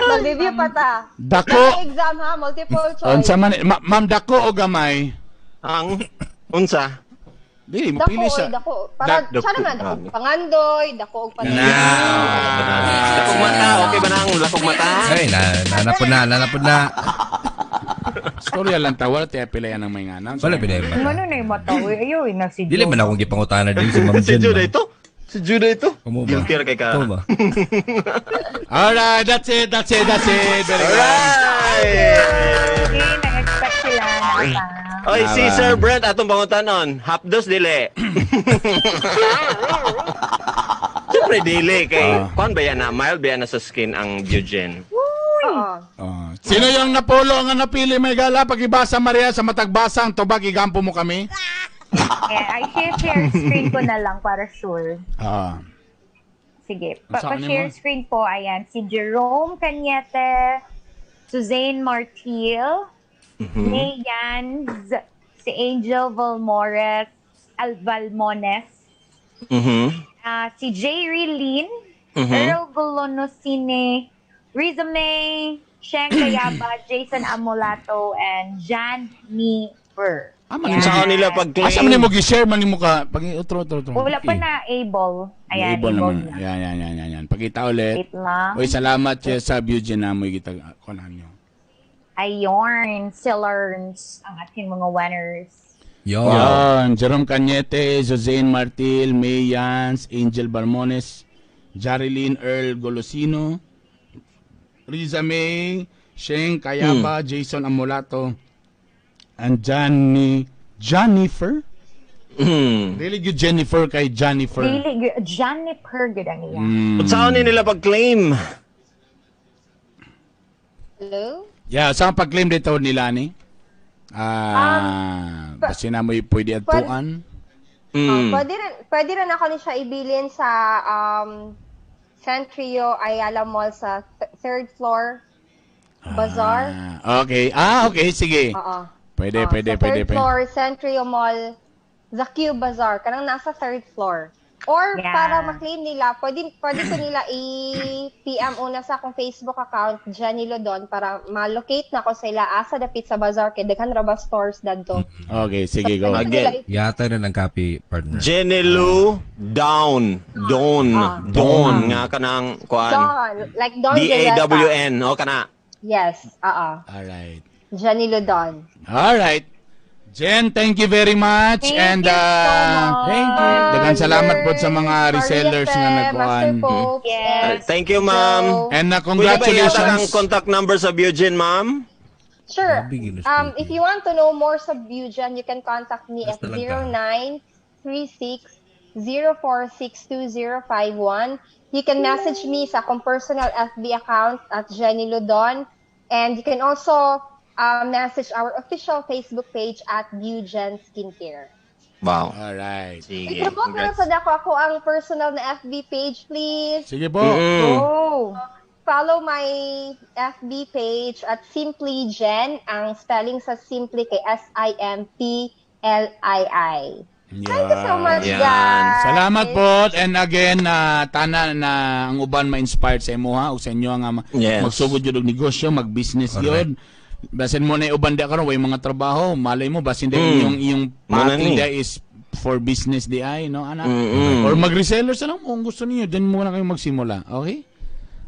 Mag-review pa ta. dako. Exam ha, multiple choice. Unsa man ma'am dako o gamay? Ang unsa? Dili mo Dako, pili oy, sa. dako. Para Dako. siya naman, dako pangandoy, dako og pangandoy. Lakog mata, okay ba nang lakog mata? Ay, na nanapod na, nanapod na. Storya lang ta wala tay pilayan ang may nganan. Wala pinay ba? Mano na yung mata. Uy, ayaw, eh, na si Dili man akong gipangutana din si Ma'am Si Jen. Judah ma'am. ito. Si Judah ito. Kumo ba? Guilty ra kay ka. Kumo ba? Alright, that's it, that's it, that's it. Very good. Alright! Okay, nag-expect sila na ata. Oy, si Tama. Sir Brent atong pangutanon, hapdos dili. Siyempre dili kay kuan ba yan na mild ba yan na sa skin ang Eugene. Oo. Oh. Sino yung napolo nga napili may gala pagibasa Maria sa matagbasang tubag igampo mo kami? Eh, I share screen ko na lang para sure. Ah. Sige. Ang saan Pa-share mo? screen po, ayan. Si Jerome Cañete, Suzanne Martil, May Yanz, si Angel Valmores, Al Valmones, si Jerry Lynn, Earl Golonosine, Riza May, Sheng Kayaba, Jason Amolato, and Jan Niefer. Ah, man, Saan nila pag-claim? Asa man nimo gi-share man nimo ka pag otro otro otro. Wala pa na able. Ayan, able able naman. na. Yan yan yan yan yan. Pakita ulit. Wait lang. Oy, salamat siya sa Bugen na mo kita kunan nyo. Ayorn, Sillerns, ang ating mga winners. Yo. Yan, Jerome Cañete, Josane Martil, May Yans, Angel Balmones, Jarilyn Earl Golosino, Riza May, Sheng Kayaba, Jason Amolato, and Johnny Jennifer? Really good Jennifer kay Jennifer. Really, Jennifer, good ang iya. Saan nila pag-claim? Hello? Yeah, saan pag-claim dito nila ni? Ah, basta na mo pwede atuan. Pwede rin ako ni siya ibilin sa Centrio Ayala Mall sa third floor bazaar. Ah, okay. Ah, okay, sige. Oo. Pwede, pwede, sa pwede, third pwede. floor, Centrio Mall, The Q Bazaar, kanang nasa third floor. Or para ma-claim nila, pwede ko nila i-PM una sa akong Facebook account, Jenny Lodon, para ma-locate na ko sila asa dapit sa bazaar kay daghan ra ba stores dadto. Okay, sige, go. Pwede ko nila Again. Yata na lang copy, partner. Jenny Lou Down. Don. Don. Nga kanang kuan. Don, like Don D-A-W-N. O kana. Yes, oo. All right. Jenny Lodon. All right. Jen, thank you very much. Thank And you so much. Thank you. Daghang salamat po sa mga resellers nga nagkuan. Master Popes, Yes. and Thank you, ma'am. Joe. And Pwede ba congratulations. ihatag ang contact number sa Bugen, ma'am? Sure. Grabe, ginusto ko. If you want to know more sa Bugen, you can contact me at Basta lang ka. 0936-0462051. You can message me sa akong personal FB account at Jenny Ludon. And you can also message our official Facebook page at Bugen Skincare. Wow. All right. Sige. I-promote na lang Congrats. sad ako ang personal na FB page, please. Sige po. Oh. Follow my FB page at Simply Jen. Ang spelling sa Simply kay Simpli. Thank you so much, Yan. guys. Salamat po and again na tana na ang uban ma-inspired sa imuha o sa inyo nga magsugod jud og negosyo, mag-business Correct. gyud. Basin mo na uban di karon way mga trabaho, malay mo basin di inyong iyong Mo na packing ni. di is for business di ay no ana. Mm-mm. Or mag-reseller sa lang kung gusto niyo, dun muna kayo magsimula, okay?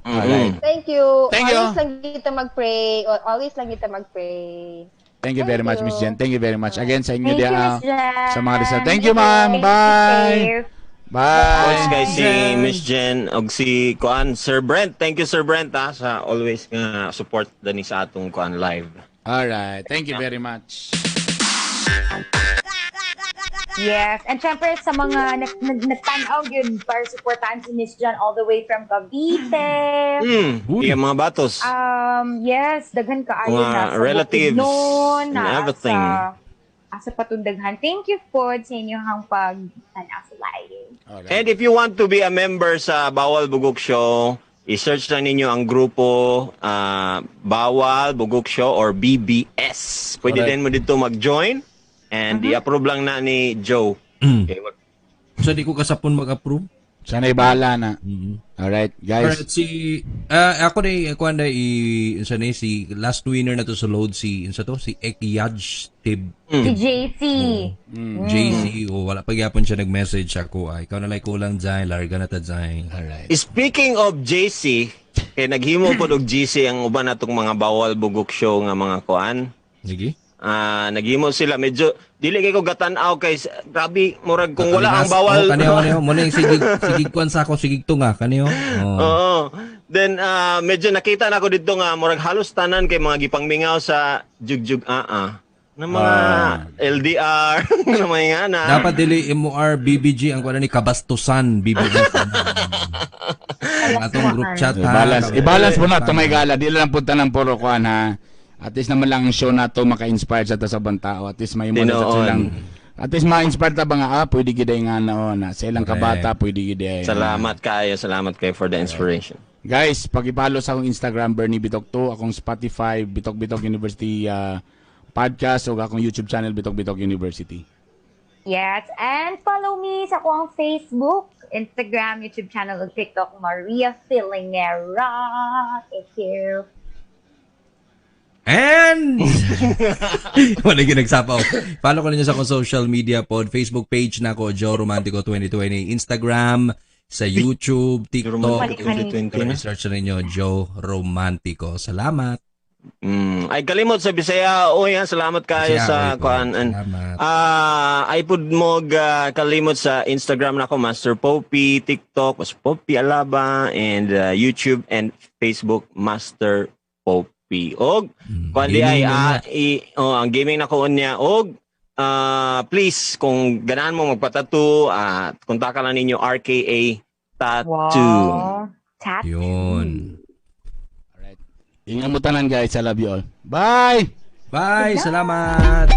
Alright. Thank you. Thank you. Always lang kita mag-pray. Always lang kita mag-pray. Thank you very Thank much, you. Miss Jen. Thank you very much. Again sa inyo Thank di you, Miss Jen. sa mga reseller. Thank you, ma'am. Stay Bye. safe. Bye. Coach kay si Miss Jen og si kuan Sir Brent. Thank you, Sir Brent, ha, sa always nga support dani sa atong kuan live. All right. Thank you very much. Yes. And syempre sa mga nagtanaw yun para suportahan si Miss Jen all the way from Cavite. Uy. Iya mga batos. Yes, daghan kaayo Mga na sa relatives Bukidnon, and na everything. Sa patundaghan. Thank you po sa inyong pag-tanaw sa live. All right. And if you want to be a member sa Bawal Bugok Show, i-search lang ninyo ang grupo Bawal Bugok Show or BBS. Pwede Correct. din mo dito mag-join and i-approve lang na ni Joe. Okay, So, di ko kasapon mag-approve. Sana bahala na. All right, guys. Alright, si ako na ako na i unsa na si last winner na to sa load si unsa to si Ekyaj Tib Si JC. JC o wala pa gyapon siya nag-message ako ay ikaw na lang kulang Jai larga na ta Jai. All right. Speaking of JC, kay naghimo pod og GC ang uban natong mga Bawal Bugok Show nga mga kuan. Sige. Ah, naghimo sila medyo dili kay ko gatan-aw kay grabe murag kung wala ang bawal. Oh, kaniyo kaniyo mo na yung sigig sigig kuan sa ako sigig tunga kaniyo. Oh. Oo. Then medyo nakita na ako dito nga murag halos tanan kay mga gipangmingaw sa jugjug aa na mga LDR na mga nga na. Dapat dili MOR BBG ang kuan ni kabastusan BBG. Ang atong group chat ha. I-balance, i-balance mo na ito may gala. Di lang punta ng puro kuan ha. At least naman lang ang show na to maka-inspire sa ta sa ibang tao. At least may mo na sa Tinoon. silang At least ma-inspire ta ba nga pwede gid ay nga na oh, na sa ilang Correct. kabata pwede gid ay. Salamat kayo, salamat kayo for the inspiration. Guys, pag-follow sa akong Instagram Bernie Bitok 2, akong Spotify Bitok Bitok University podcast o akong YouTube channel Bitok Bitok University. Yes, and follow me sa akong Facebook, Instagram, YouTube channel, ug TikTok, Maria Filingera. Thank you. And wala gyud nagsapaw. Follow ko ninyo sa akong social media pod, Facebook page na ako, Joe Romantico 2020, Instagram, sa YouTube, TikTok. Romantico 2020 na. Search na ninyo Joe Romantico. Salamat. Ay kalimot sa Bisaya. Oy, ha, salamat kayo Bisaya, sa oy, po. kuan. Salamat. Ay pud mo kalimot sa Instagram nako, Master Poppy, TikTok Master Poppy Alaba, and YouTube and Facebook Master Poppy. Og kuan di ay Gaming na. oh, ang gaming nako unya og please, kung ganahan mo magpatattoo, kontaka lang ninyo RKA Tattoo. Wow. Tattoo. Yun. Alright. Ingat mo tanan, guys. I love you all. Bye! Bye, salamat.